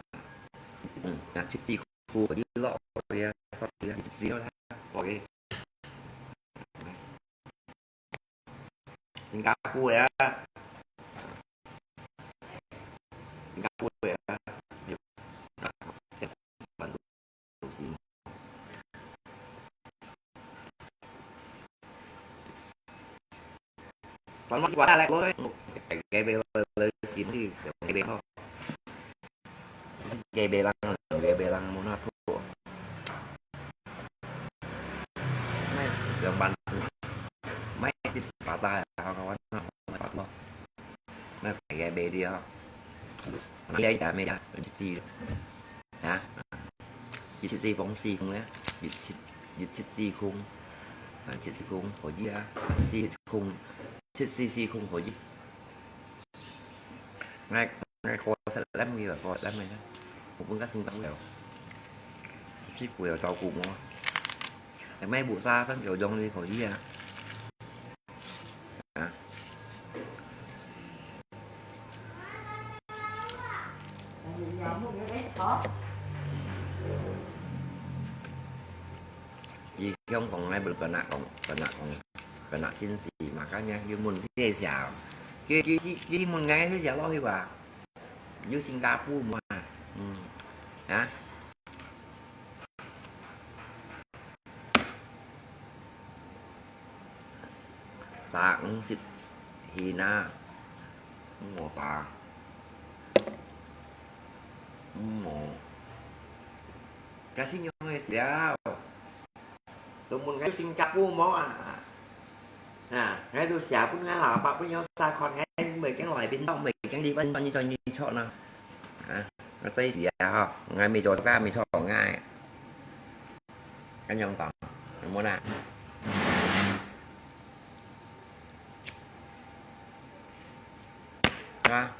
hmm, nah, si, si, ku, di lo, ya, so, ya, si, si, lah. Okay. Singapore ya. Singapore ya. Bantu. Singapore. Selamat juga lah, lo. Gebe lo, lo, sini, gebe ho. Gebe lang, gebe lang, muna tu. Mai, yang ban, mai di patah ya, kawan, mai patah. Mai gebe dia. Mai ya, ya, mai ya, di sini. 啊，一七四空四空咧，一七，一七四空，啊，七四空可以啊，四空，七四四空可以。𠊎，𠊎過十零个，過十零个啦，我本該新加坡了，師傅有照顧我。買busa三九零就可以啊。 啊。佢香港个，不過講，講，講，講，真係，makanya佢問這下，佢，佢，佢，佢問𠊎這下落去吧，有新加坡無啊？嗯，啊？打五十現啊，無打，無。這係仰个事啊？都問𠊎新加坡無啊？啊，𠊎都寫分𠊎老爸分𠊎儕看，𠊎毋會驚來邊度，毋會驚你分分你轉你錯呢。啊，𠊎最時啊吼，𠊎未做頭家，未做𠊎。恁樣講，有無啦？ 啊，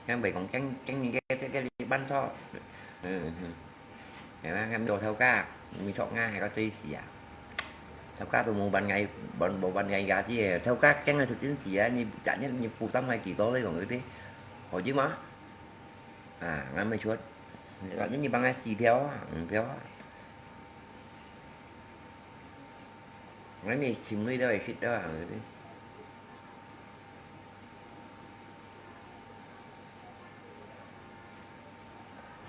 驚袂講驚，驚你个，个，个，你搬錯。嗯，嗯。係嘛，驚做頭家，你錯𠊎，還較最死啊。頭家都無辦𠊎，無，無辦𠊎家姐，頭家驚𠊎出緊事啊，你，假日你負擔𠊎幾多，你講對不對？好啲嘛？啊，𠊎毋出。假日你幫𠊎死條啊，五條啊。 𠊎乜尋你都會食到啊，係毋係？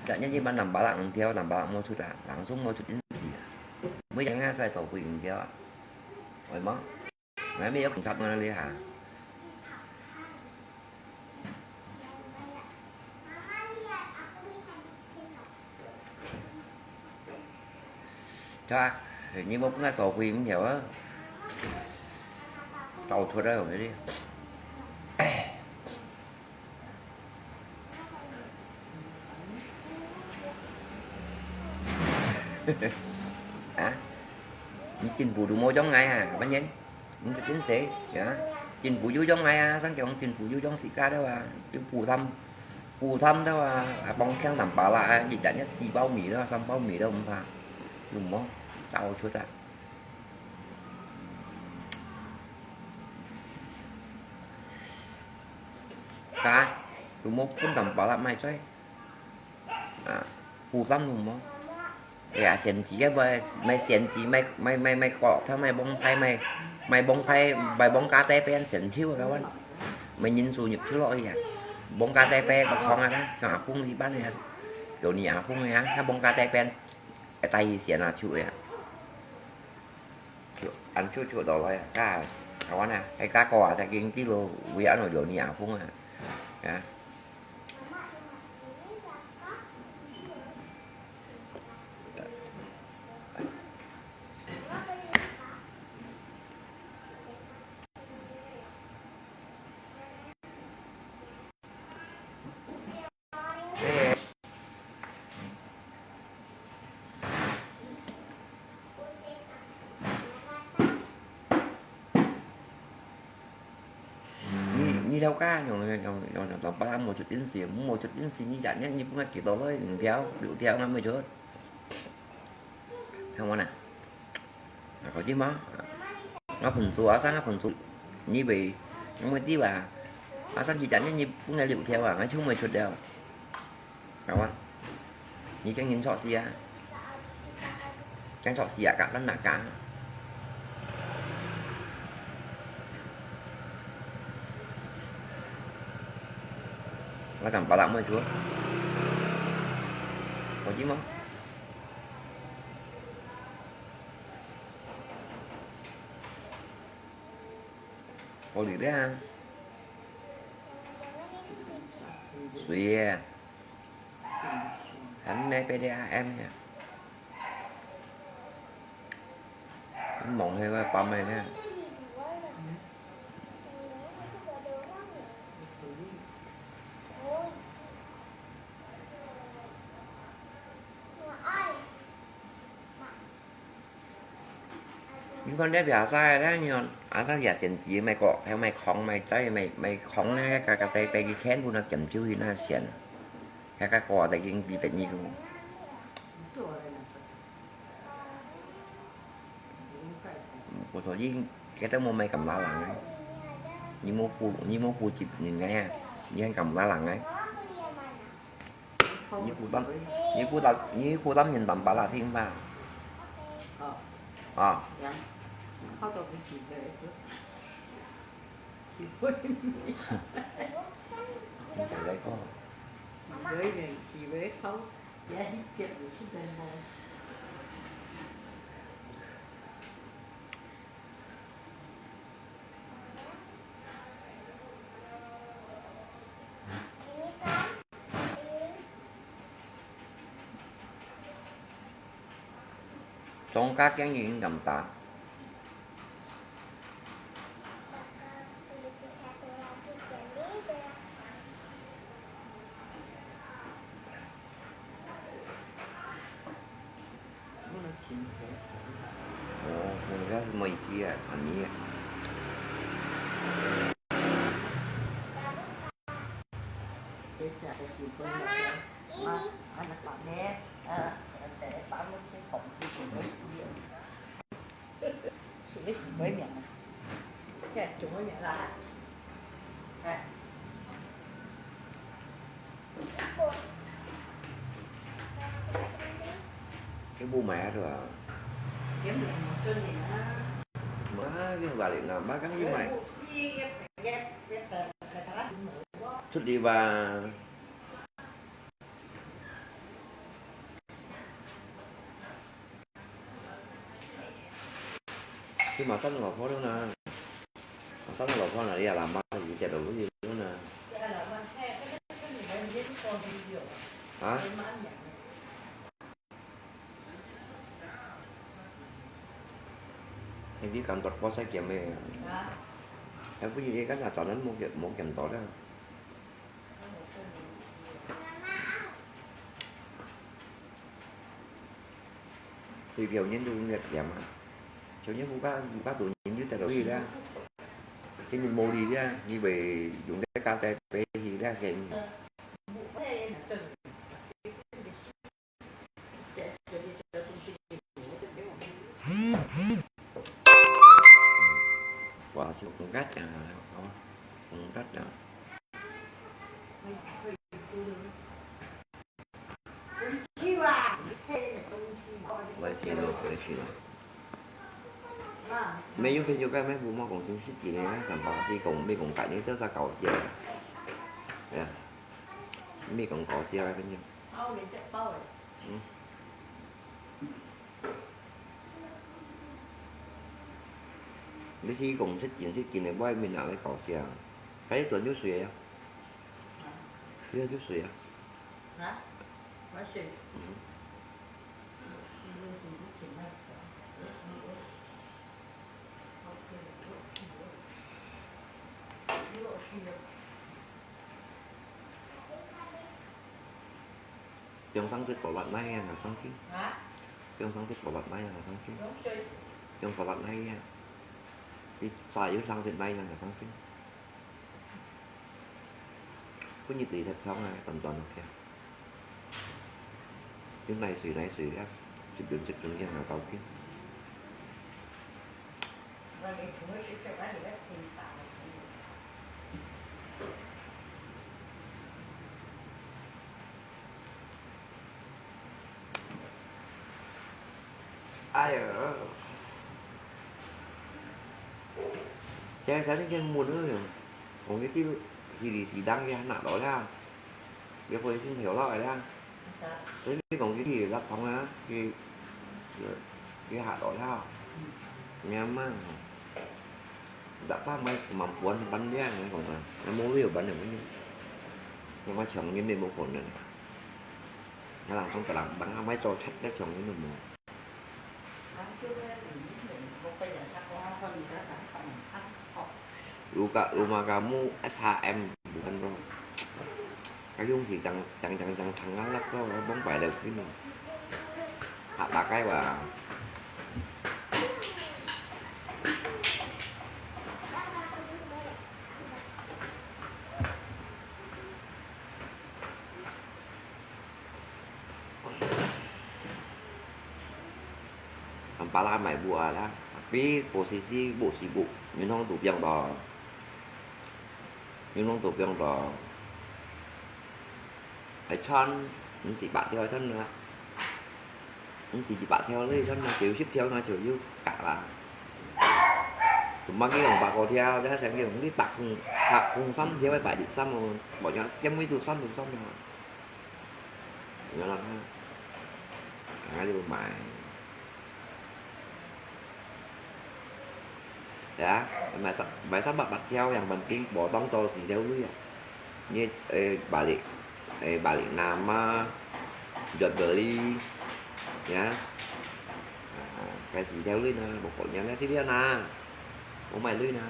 假日你搬兩百零五條，兩百零五無出啊，人數無出緊事啊。每日𠊎使收費五條啊，會無？𠊎乜有工作嘛，你哈？ 係啊，你無分𠊎收費五條啊？搞出來，我跟你。啊？你進步都無像𠊎啊，反正。 你个真實，呀，政府有用个啊，上講政府有用自家个啊，有負擔，負擔个啊，啊，幫腔三百啦，啊，一日一四包米了，三包米了，毋怕，有無？搞出啊！啊，有無分三百啦，賣出？ 啊，負擔有無？哎呀，選舉个，賣，賣選舉，賣，賣，賣，賣股票，賣幫派，賣，賣幫派，賣幫家底片，選手个，kawan。賣人數入去落去啊。幫家底片个空啊，像阿峰這班个啊，有你阿峰个啊，佢幫家底片，會帶去選啊，手个啊。就，恁就就到來啊，啊，kawan啊，哎，家哥啊，在經濟路，為安到有你阿峰啊，啊。 你，你頭家用，用，用，用，用，把它無出緊事，無出緊事，你日日你分佢幾多個，五條、六條，𠊎無出。看我啦，啊，搞定嗎？啊，𠊎分數，阿三，𠊎分數，你以為，𠊎知啊，阿三佢日日你分佢六條啊，𠊎就無出了。 Kawan，你驚人錯事啊？驚錯事啊，搞真難搞。我講巴拉妹出，我知嗎？我理解啊。誰呀？ 還買別个M呀？你望迄个包咩呢？你看這邊阿三个，你看阿三也選舉，賣果菜、賣空、賣菜、賣，賣空呢，个，个，个，个，錢分佢減少去那選，个，个，个，个，已經比別人多。我說你，佢都無賣咁拉冷个，你無顧，你無顧及人个啊，你還咁拉冷个。 你負擔，你負擔，你負擔人擔巴拉先嘛？哦。啊。呀，靠到不起的。你就來講。是的，是的，靠，也一直有出來無？莊家經營敢打？哦，我該係麼意思啊？看你啊。想要食啥物名啊？該做麼名啦？哎。佢無賣啊，對吧？佢無賣，無賣啊。無啊，佢話你拿，買緊佢賣。出力吧。 去買三老婆了呢，買三老婆呢，你也拿嘛，你跌落去了呢。啊？你感覺我在減咩？還不如你剛才早上沒減，沒減到的。 佢條人都有點啊，條人無法，無法度人就得到佢啦。佢無理啦，你會用个價值俾佢啦，佢。哇，就講得啊，哦，講得啊。 來去咯，來去咯。沒有朋友，該沒無麼講真實際个，看吧，是講，沒講假，你這是搞笑的。哎呀，沒講搞笑的朋友。嗯。你是講實際，實際个，外面哪會搞笑？該一段就水啊。 不要就水啊。啊？我水。嗯。用上隻寶寶奶啊，拿上去。啊？用上隻寶寶奶啊，拿上去。用水。用寶寶奶啊。你撒有上隻奶啊，拿上去。 分你對得上啊，短短个。用奶水，奶水啊，一邊一邊个拿到去。 哎呀，這，這你先問佢，講佢去，去，去當佢拿到了，佢會先跳落來了。所以你講佢去垃圾桶啊，去，去，去下到了，你阿媽，垃圾買，買搬，搬了，你講啊，那無有搬了，你，你買長遠的無可能。 Nah, langsung terang, bang amai cocet deh, siang ini mo. Luka rumah kamu S H M, bukan, bro. Kayong si cang, cang, cang, cang, cang ngalak, bro. Bong pai leo kini. Hak pakai, wah. Ampala mai bua lah, tapi posisi buk sibuk, Yun Hong tu piang to. Yun Hong tu piang to. Hai chon, mesti pak teo chon lah. Mesti pak teo le chon lah, chiu sip teo na chiu yu kak lah. Cuma ki lòng pak ko teo, dah sang ki lòng ni pak kung, pak kung sam teo, pak jit sam lo. Banyak tiap itu sam tu sam ya. Nhớ lắm ha. Ngã đi một bài. Ya, mai sa, mai sa bak bak theo yang penting potong tol si theo lui ya. Ni, eh, balik, eh, balik nama, jual beli, ya. Ah, 該四條鐳呢，無可能呢，四條呢，無買鐳呢，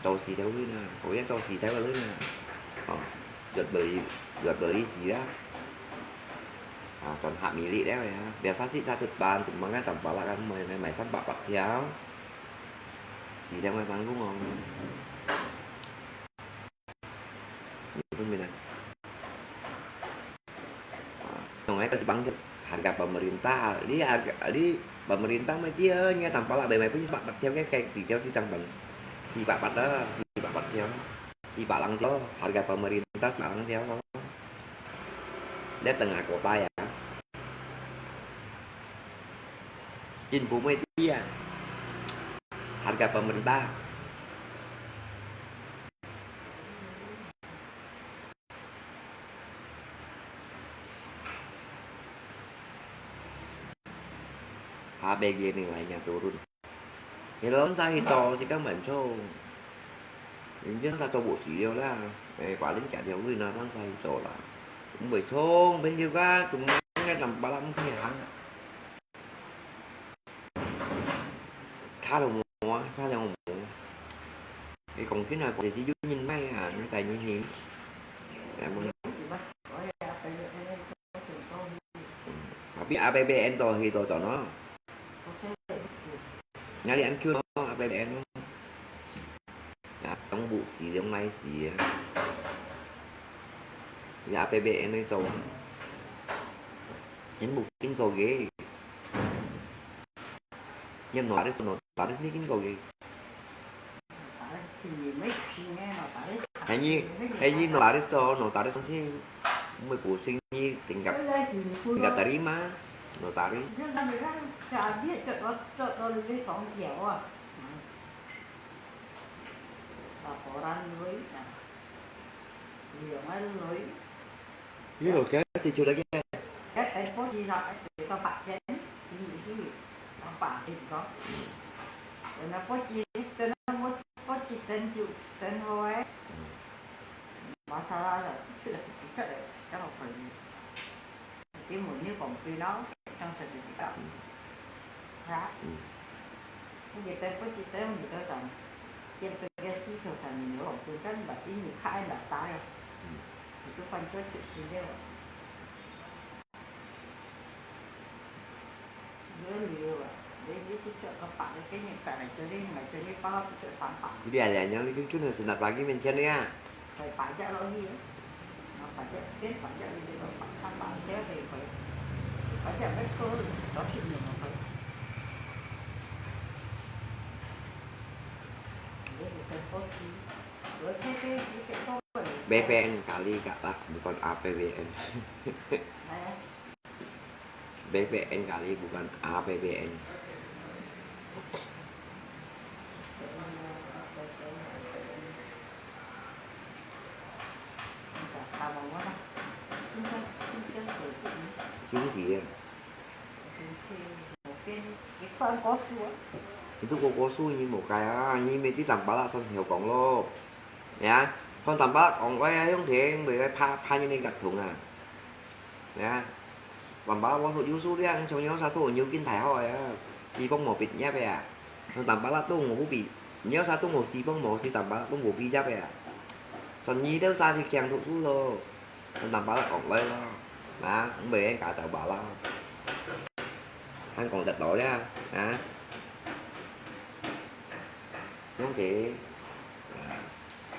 做四條鐳呢，可以做四條个鐳呢。哦，越來越來四啦。啊，轉合米粒了呀，biasa sih satu ban，cuma kan tambah lah kan，買買買三百八條，四條个成功哦。你分明啊？Nung ai kasi bang harga pemerintah, di harga, di pemerintah mah dia, nya tambah lah, bai mai pun si pak pat tiaw ke, kai si tiaw si tang bang, si pak pat dah, si pak pat tiaw, si pak lang tiaw, harga pemerintah si pak lang tiaw. Dia tengah kota ya. Chính phủ mah dia, harga pemerintah. H P G nilainya turun. Nilai sa hito si kan man chong. India sa cho bu si liu la. Eh, paling ka liu lui na lang sa hito la. Mui chong, bên liu ka, tum ngai tam pa lam khe hang. Khá là mua, khá là mua. Cái còn cái nào cũng chỉ, chỉ nhìn may à, nó tài như hiếm. Em muốn. Tapi A P B N to hi to cho nó. Nhà đi ăn kêu nó A P B N nó. Nhà trong bụ xí, trong may xí. Nhà A P B N nó to. Nhân bụ kinh cầu ghê. Nhân nó taris, nó taris ni kin ko ge. Hai ni, hai ni nó taris to, nó taris sih. Mui pusing ni tingkat, tingkat tarima, nó taris. Laporan lui. Yu lo ke si chu lagi. Cái tên bố chị là cái có bạc chén, chị nghĩ cái gì? Nó bạc thì có. Rồi nó bố chị, tên nó bố, bố chị tên chủ, tên hồ ấy. Mà sao là, là, là, là, là, là, là, là, cái một như còn tùy nó, trong sự tự do. Hả? Cái gì tên bố chị tên mình cho rằng, trên cái cái sĩ thủ thành mình có còn tùy cái là cái gì khai là sai rồi. Thì cứ phân cho chữ sĩ đâu. Dia leh, yang ni kan cuma senap lagi mencen ya. B P N kali kak lah, bukan A P B N. B P N kali, bukan A P B N. Chính thì itu ko ko su ni một cái à, ni mới tí tầm bá là son hiểu con lô. Ya, son tầm bá con quay à, không thể người quay pha, pha như này gặt thùng à. Ya. Tamba wang su yu su liang, chong nyo sa tu nyu kin thai hoi a. Si bong mo bit nyap ya. Tamba la tung mo bu bi. Nyo sa tung mo si bong mo si tamba la tung mo bi nyap ya. Son nyi deu sa si kiang tu su lo. Tamba la kong loi lo. Na, mbe en ka tau ba la. Han kong tat lo ya. Na. Yong ke.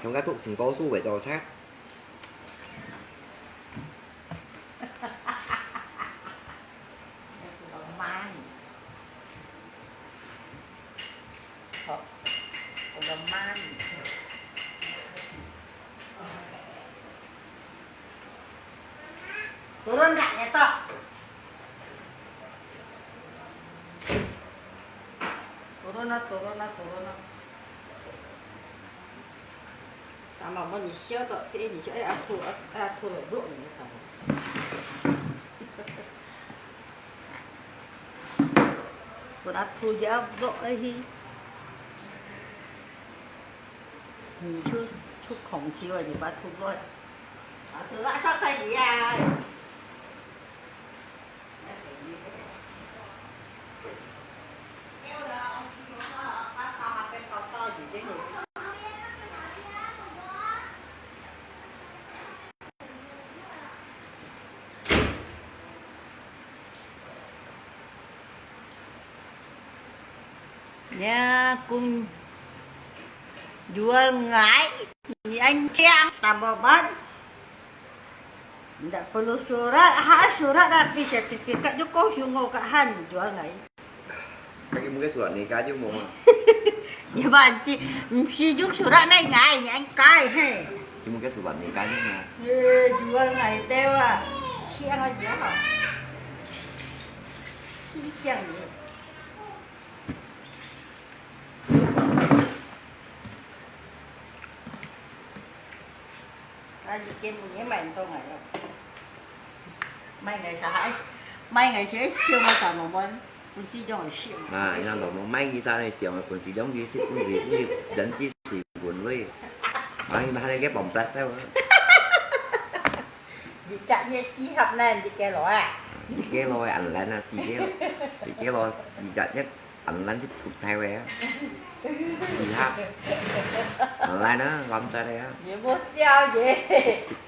Yong ka tu sing ko su we to chak. Udah mani. Kok, udah mani. Turun tak, nyetok? Turun lah, turun lah, turun lah. Tama mo ni siapa tu? Si ni siapa? Eh, aku, aku, aku duduk ni sama. Aku dah tu je duduk lagi. Ni tu, tu kong jiwa ni ba tu duduk. Aku lah sampai dia. Ya, kung jual ngai, ni ang kiang, tababan. Ndak perlu surat, ha surat tapi sertifikat juga kau sungo kat han jual ngai. Kaki mungkin surat nikah je mau. Ya, banci, mesti juga surat ngai ngai, ni ang kai, he. Kaki mungkin surat nikah je mau. Eh, jual ngai tewa. Siang aja ha. Siang ni. Ai, si kem punya mai entong ai lo. Mai ngai sa ai, mai ngai si ai siang ai sa mo mon, pun si jong ai siang. Nah, yang lo mo mai ngai sa ai siang ai pun si jong di si pun si pun si dan di si pun lui. Mai mai ke pom plas tau. Di cak nye si hap nan di ke lo ah. Di ke lo an lan ah si ke lo. Si ke lo di cak nye an lan si put thai we ah. Si hap. An lan ah, lam cak le ah. Ye mo siao ye.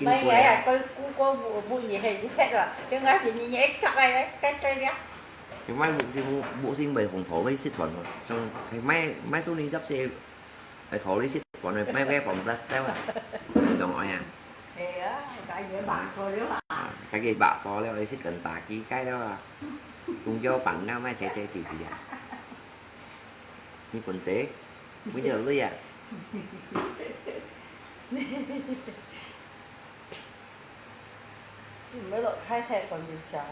Mai ngai ah, kau ku kau bu bu ye he ye he lo. Cuma si ni ye kap ai, kai kai ya. Cuma bu bu bu sing bai hong thau bai sit wan. Cuma mai mai su ni jap si. Ai thau li sit wan mai bai pom plas tau ah. Dong oi ah. 係啊，解決白菜了嘛。啊，解決白菜了，你識跟打機雞了啊？公交板了，賣切切皮皮啊？你本事，每條鐳啊？你毋好落太太講就強。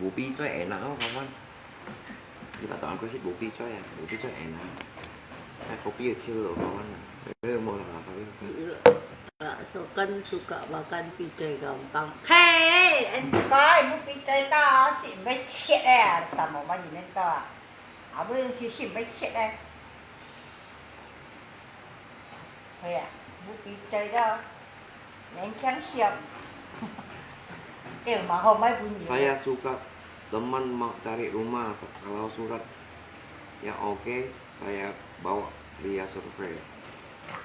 Bupi最矮呢，哦，好看。你把答案过去，Bupi最矮，Bupi最矮呢。那Kopi有去了，好看呢。哎，没有了，好看。Suka, suka makan picai gampang. Hei, entah, Bupi最大，是毋係切个啊？什麼嘛，你们到啊？啊，不是去，是毋係切个？ 係啊，Bupi最大，勉強食。對，嘛好買分你。Saya suka teman mau cari rumah, kalau surat ya oke, saya bawa dia survei.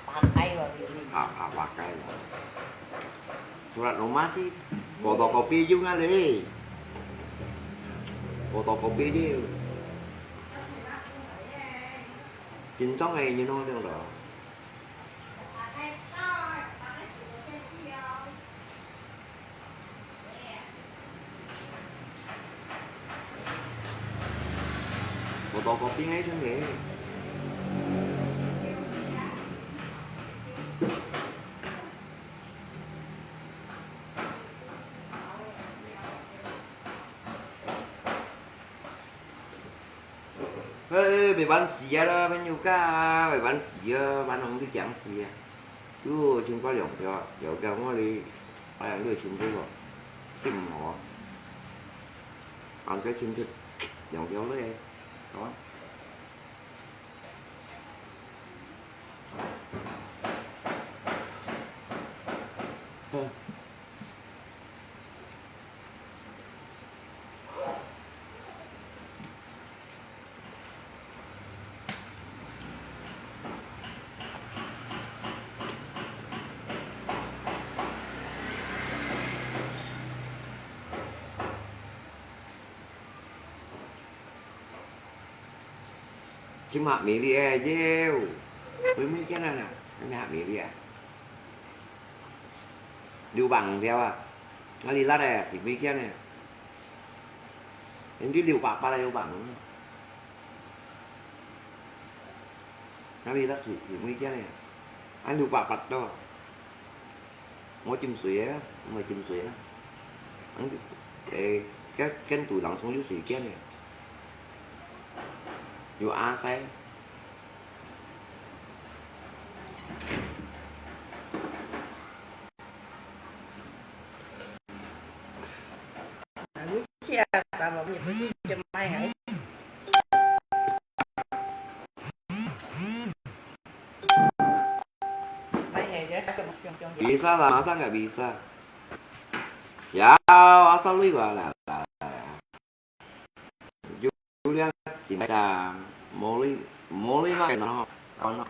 Pakai lah ini. Ah, ah, pakai lah. Surat rumah sih, fotokopi juga deh. Fotokopi dia. Chính xác này như nó đang đó. Fotokopi ngay trong này. Ê, ê, phải bán xì á đó, bán nhiều cá, phải bán xì á, bán không biết chán xì á. Chú chim có dòng cho, dòng cho ngó đi, ai ăn được chim chứ rồi. Chim hổ. Ăn cái chim chứ, dòng cho lấy. Đó. Chim hạt mì đi e, dêu. Ui, mi kia nè nè, chim hạt mì đi e. Liu bảng theo à. Nó đi lát e, thì mi kia nè. Em đi liu bạc ba liu bảng. Nó đi lát thì, thì mi kia nè. Anh liu bạc bạc đó. Ngó chim sui á, ngó chim sui á. Ăn, ê, cái, cái tủ lạnh không có sui kia nè. Yo a sai. Kia, ta bảo mình phải đi chim mai hả? Bisa lah, masa nggak bisa? Ya, asal lu lah, lah, lah. Julia, cinta, Molly, Molly mah kena, kena.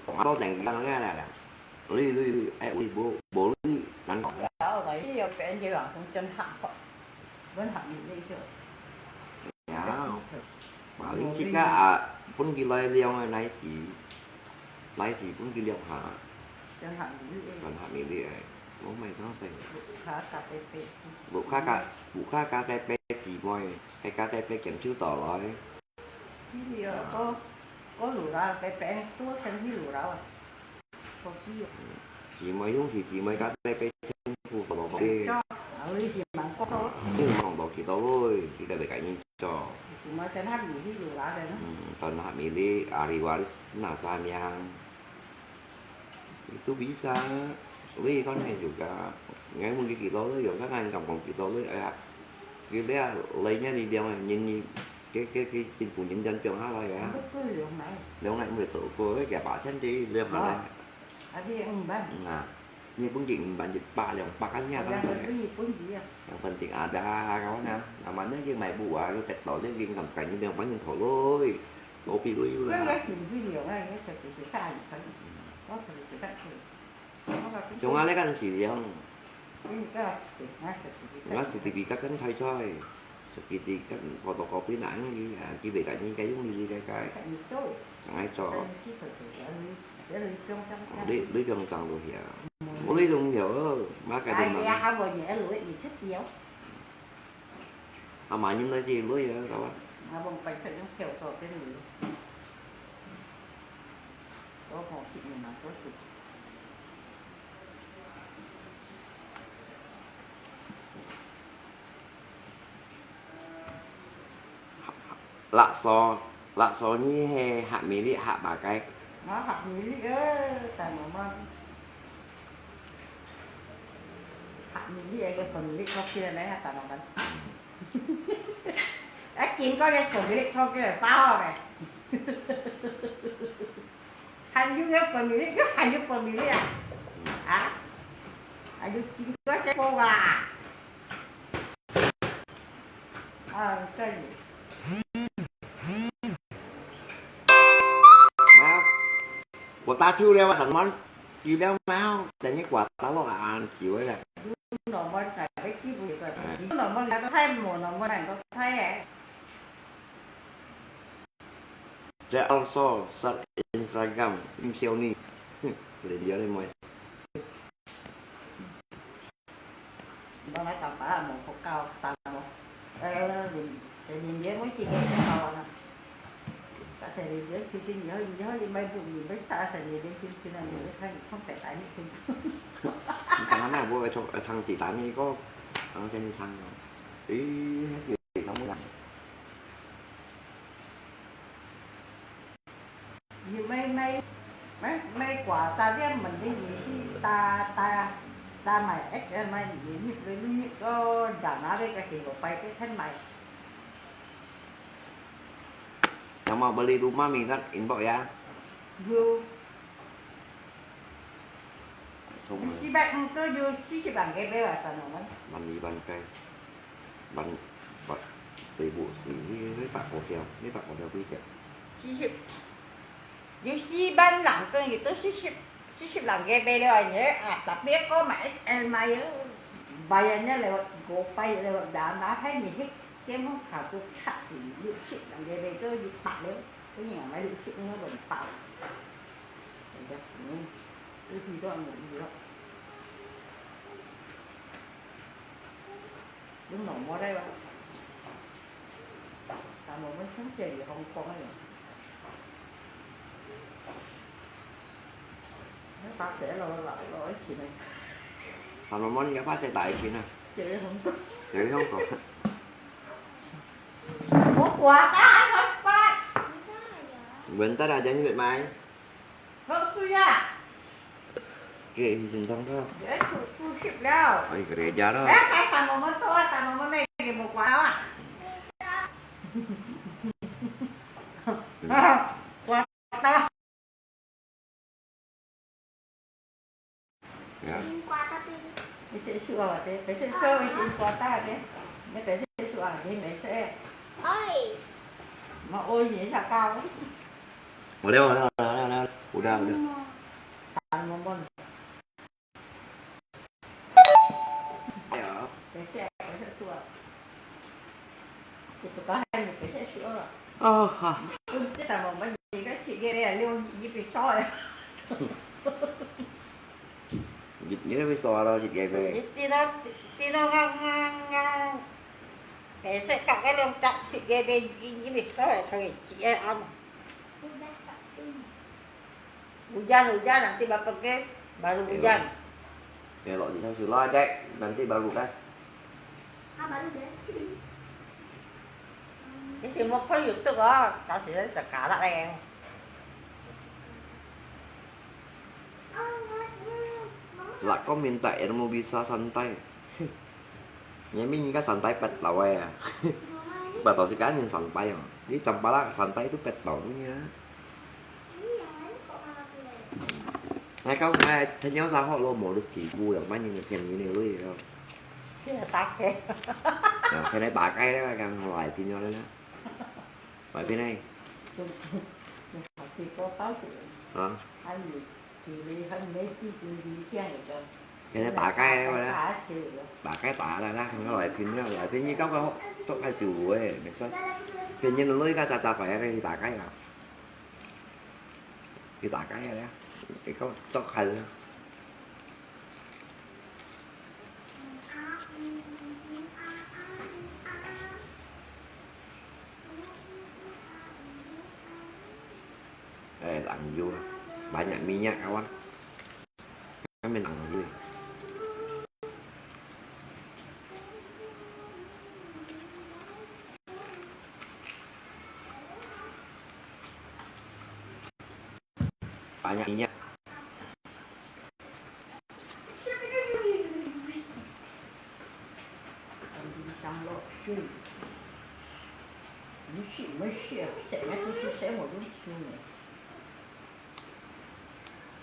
Atau tenggelam kan lah, lah. 你，你，你，哎，你無，無你難講。然後來，你有別人就講講真好，分行業就。呀，馬來西亞啊，分佢來量啊，來時，來時分佢量下，真行業。分行業个，我毋係相信。六卡加伯伯。六卡加，六卡加伯伯姊妹，係加伯伯牽手到來。 去了，過，過路啦，白白多錢去路啦啊。手機哦。姊妹兄弟姊妹家底被辛苦好多寶贝。做，啊，你是蠻過多。你有望到幾多位，幾個月个人做。姊妹先下你去路啦的。嗯，但下面的阿里娃的那三樣。 Itu bisa. Uli kan juga. Ngai mun kiki lo yo, kan kan kampung kita lo ya. Kita lainnya di dia ni ni ke ke ke timpun ni dan piang hala ya. Betul yo ngai. Dia ngai mun tu ko ke ba chan di dia hala. Ada yang ban. Nah. Ni pun di ban di pa yang pakannya kan. Ada pun di ya. Yang penting ada kawan ya. Namanya dia mai buah, lu tek tau dia wing kam kan ni dia ban yang toloi. Kopi lui lah. Cái cái gì gì nhiều ngay cái sự kiện khác anh phải có sự kiện khác thì có là cái Chúng ta lấy cái gì không? Cái cái cái cái sự kiện Nga certificate kan khai choi. Certificate photocopy na ang li, ah, ki be ka ni ka yung li ka ka. Cái gì tôi Ang ai cho. Cái gì tôi tôi cái gì cái gì trong trong Ang trong li, li trong trong lu hia. Mo li dong hia, ma ka Ai dong ya ma. Ha bo ni lu ni chết nhiều. Ama nyin na si lui ya, kawan. Abang pai sa yung kêu to cái gì. Có họ chị mình mà có chị. Lakso, lakso ni he hak milik hak bagai. Nó hak milik ơ, tại mà mà. Hak milik ơ, cái phần milik có kia đấy hả, tại mà mà. Á, chín có cái phần milik có kia là sao này. Hành du cái phần milik, cái hành du phần milik à? Hả? Hành du chín có cái cô à? Ờ, cái gì? Má, của ta chưa leo thành món, chưa leo máu, tại những quả táo là ăn chịu ấy là. Nó mới phải cái kia bụi rồi. À. Nó mới là có thấy mùa, nó mới là có thấy ấy. They also search Instagram, Lim Xiao Ni. Sering dia ni, moi. Nó nói tao phải là một hộp cao, tao một. Ờ, mình, thì mình nhớ mới chỉ cái tao là. Ta sẽ đi nhớ, khi khi nhớ, nhớ đi, mấy bụi mình mới xa, sẽ đi đến khi khi nào mình mới thấy không thể tái hiện được. Thằng nó bố cho thằng chỉ tán đi có, thằng trên thằng. Ý, hết gì xong mới làm. Yû mei mei, mei, mei kua ta lian mần đi yû hi ta, ta, ta mài ếch ên mài yû hi lui lui ko dang a ve ka hê ko pai ke then mài. Yang mau beli rumah minat inbox ya. Yû. Thùng Yû si bai, ư, to yû si si bai ke be wa sa no mei. Ban li ban kai. Ban, ban, tùy bụi xì, mấy bạc cổ phiếu, mấy bạc cổ phiếu quy chuẩn. Shisip. Yû si ban lang tông, yû tông shisip, shisip lang ke be liao, nhé, à, tapi ko mà S L mai, bai nhé leh, go pai leh, đá má hay nhỉ hít, cái món khảo tu khát xì, yû sip lang ke be, to yû bạc liao, cái gì mà yû sip nó còn bạc. Cái gì đó, cái gì đó. Đúng rồi, mua đây mà. Ta mua mới sáng sớm thì không có rồi. Nó ta sẽ lo lo lo cái chuyện này. Hàm lò món cái phát sẽ tại chuyện này. Chị không có. Chị không có. Mua quà ta ăn hotspot. Vẫn ta đã dành mệt mỏi. Không xui à. Kệ thì dừng thong thôi. Dễ thu, thu xếp đâu. Ôi, cái đấy giá đó. Ê, tại sao mà mới thua, tại sao mà mới mê cái một quả đó à? Quả đó. Dạ. Phải sẽ sửa thế, phải sẽ sửa, phải sẽ importa thế. Mới phải sẽ sửa thế, phải sẽ. Ôi. Mà ôi, gì sao cao? Ủa, đeo, đeo, đeo, đeo, đeo. Ủa, đeo, đeo. Tao mà bon. 哦，好。你，你那边说完了，就给呗。你听到，听到俺，俺，俺，白色甲个两只，就给呗，你，你们说的可以，直接按。 Hujan, hujan, nanti Bapak ke baru hujan. Ya, kalau di sana sudah ada, nanti baru gas. Ah, baru gas. Ini semua kan YouTube ah, kasih sekarang leh. Lah, kau minta ilmu bisa santai. Nyemin ka santai pet tau ya. Pet tau si kan yang santai ya. Di Tampalak santai tu pet tau tu nya. Ngai kau ngai tanya sa hok lo modus tipu yang mana yang yang ini lo ya. 这个打开。 Ya, kena pakai lah kan, lai pin lah. Lai pin ai. 这个打开。 啊？ 还有，有的还没去，有的这样的。 Kena pakai lah, wala. 打开打了，那很好来拼了，来拼你搞个做开酒哎，没错。拼你弄一个渣渣牌，那你打开啊，你打开了，你搞做开了。 Eh, lanjut. Banyak minyak, kawan. Kami lanjut. Banyak minyak.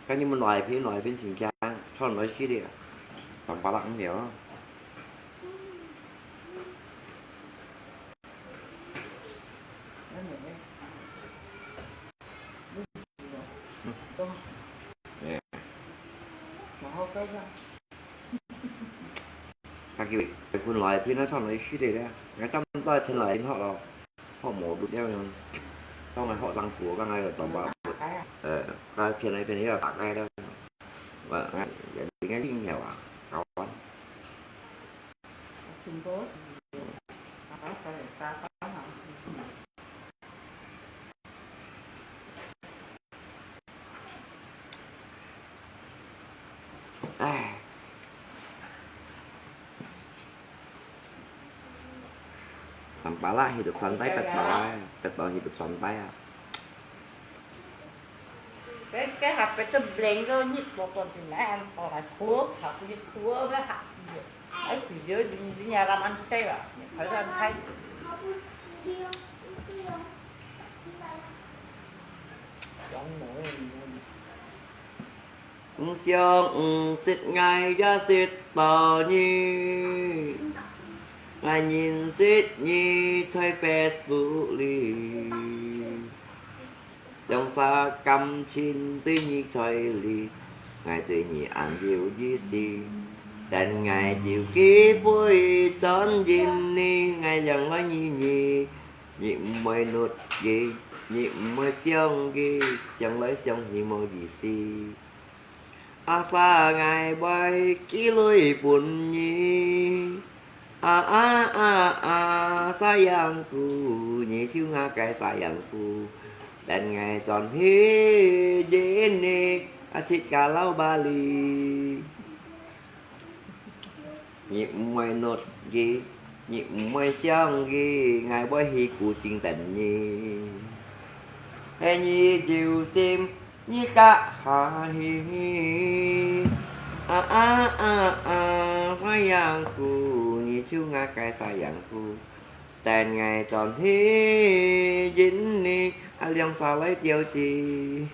看你们哪一片，哪一片新疆，唱哪一系列，当巴拉唔了。 佢叫佢本來片都差唔多輸地咧，我差唔多係聽來學咯，學無讀了樣，當我學生苦，剛才就當把，呃，該片來片去又打開了，我，我，應該聽曉啊，搞完。 唉。Tampalak hidup santai, pet bawah, pet bawah hidup santai ah. Cái, cái hạt phải chụp lên rồi nhịp của con thì nãy ăn có phải thuốc, học cái thuốc với hạt gì. Ấy, thì dưới, dưới nhà làm ăn stay à, phải làm thay. Chống nổi. 毋想毋識𠊎也識到你，𠊎認識你在Facebook裡，兩儕感情對你在裡，𠊎對你恁有意思，但𠊎有機會轉認你，𠊎想來認你，你毋會努力，你毋會想佢，想來想去無意思。 Asa𠊎會寄來分你。啊啊啊啊，sayangku，你就𠊎个sayangku。等𠊎轉去認你，啊，自家留巴黎。 你毋會努力，你毋會想佢，𠊎會去古井等你。係你有心，你蹶下去。啊啊啊啊，sayangku，你就𠊎个sayangku。等𠊎轉去認你，啊，兩儕來調戲。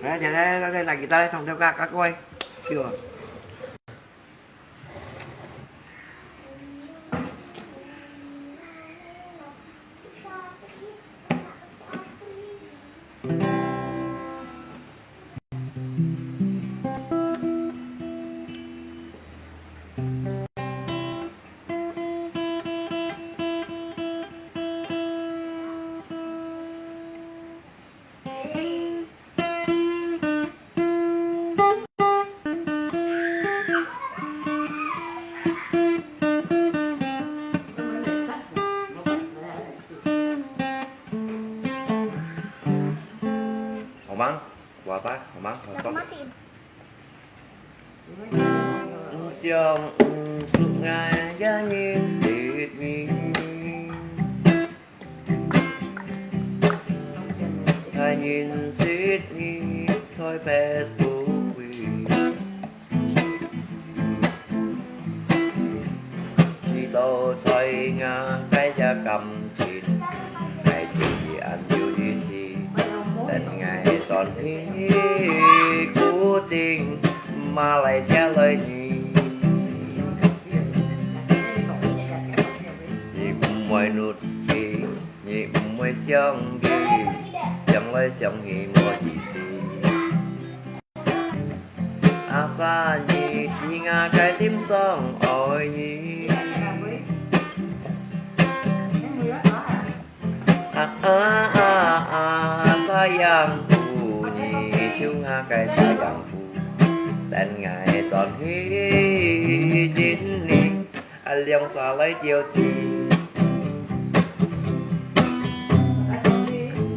來，來，來，來，來，來，來，吉他來唱條歌，各位。去哦。忙，我打，我忙，我说。毋想毋熟，𠊎也認識你。𠊎認識你在Facebook位。 知道在𠊎个這感情，𠊎中意恁有意思，等𠊎轉去古晉馬來西亞來你。你毋會努力，你毋會想佢，想來想去無意思。 Asal你知𠊎个心上愛你。啊啊啊啊，sayangku，你就𠊎个sayangku，等𠊎轉去認你。 啊，兩儕來調情。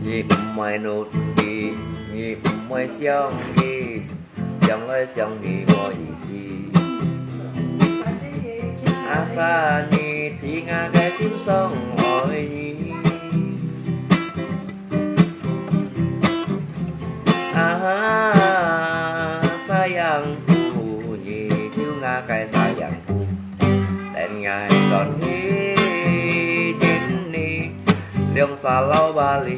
你毋會努力，你毋會想佢，想來想去無意思。Asal你知𠊎个心上愛你。 啊，sayangku，你就𠊎个sayangku，等𠊎轉去認你，兩儕留巴黎。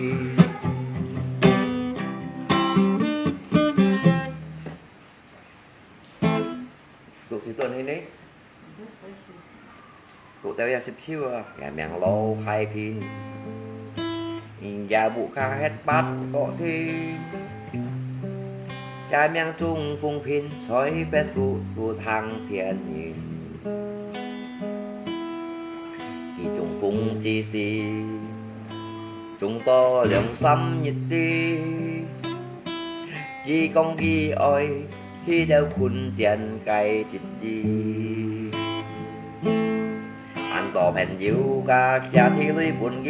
讀書轉去呢？ 讀到這十首啊，這名老海平，人家屋下歇八角天，這名中風病，在Facebook都行騙人。佢中風之時，中到兩三日底，佢講佢愛 去到墾丁个日子。恁多朋友个寄錢來分佢，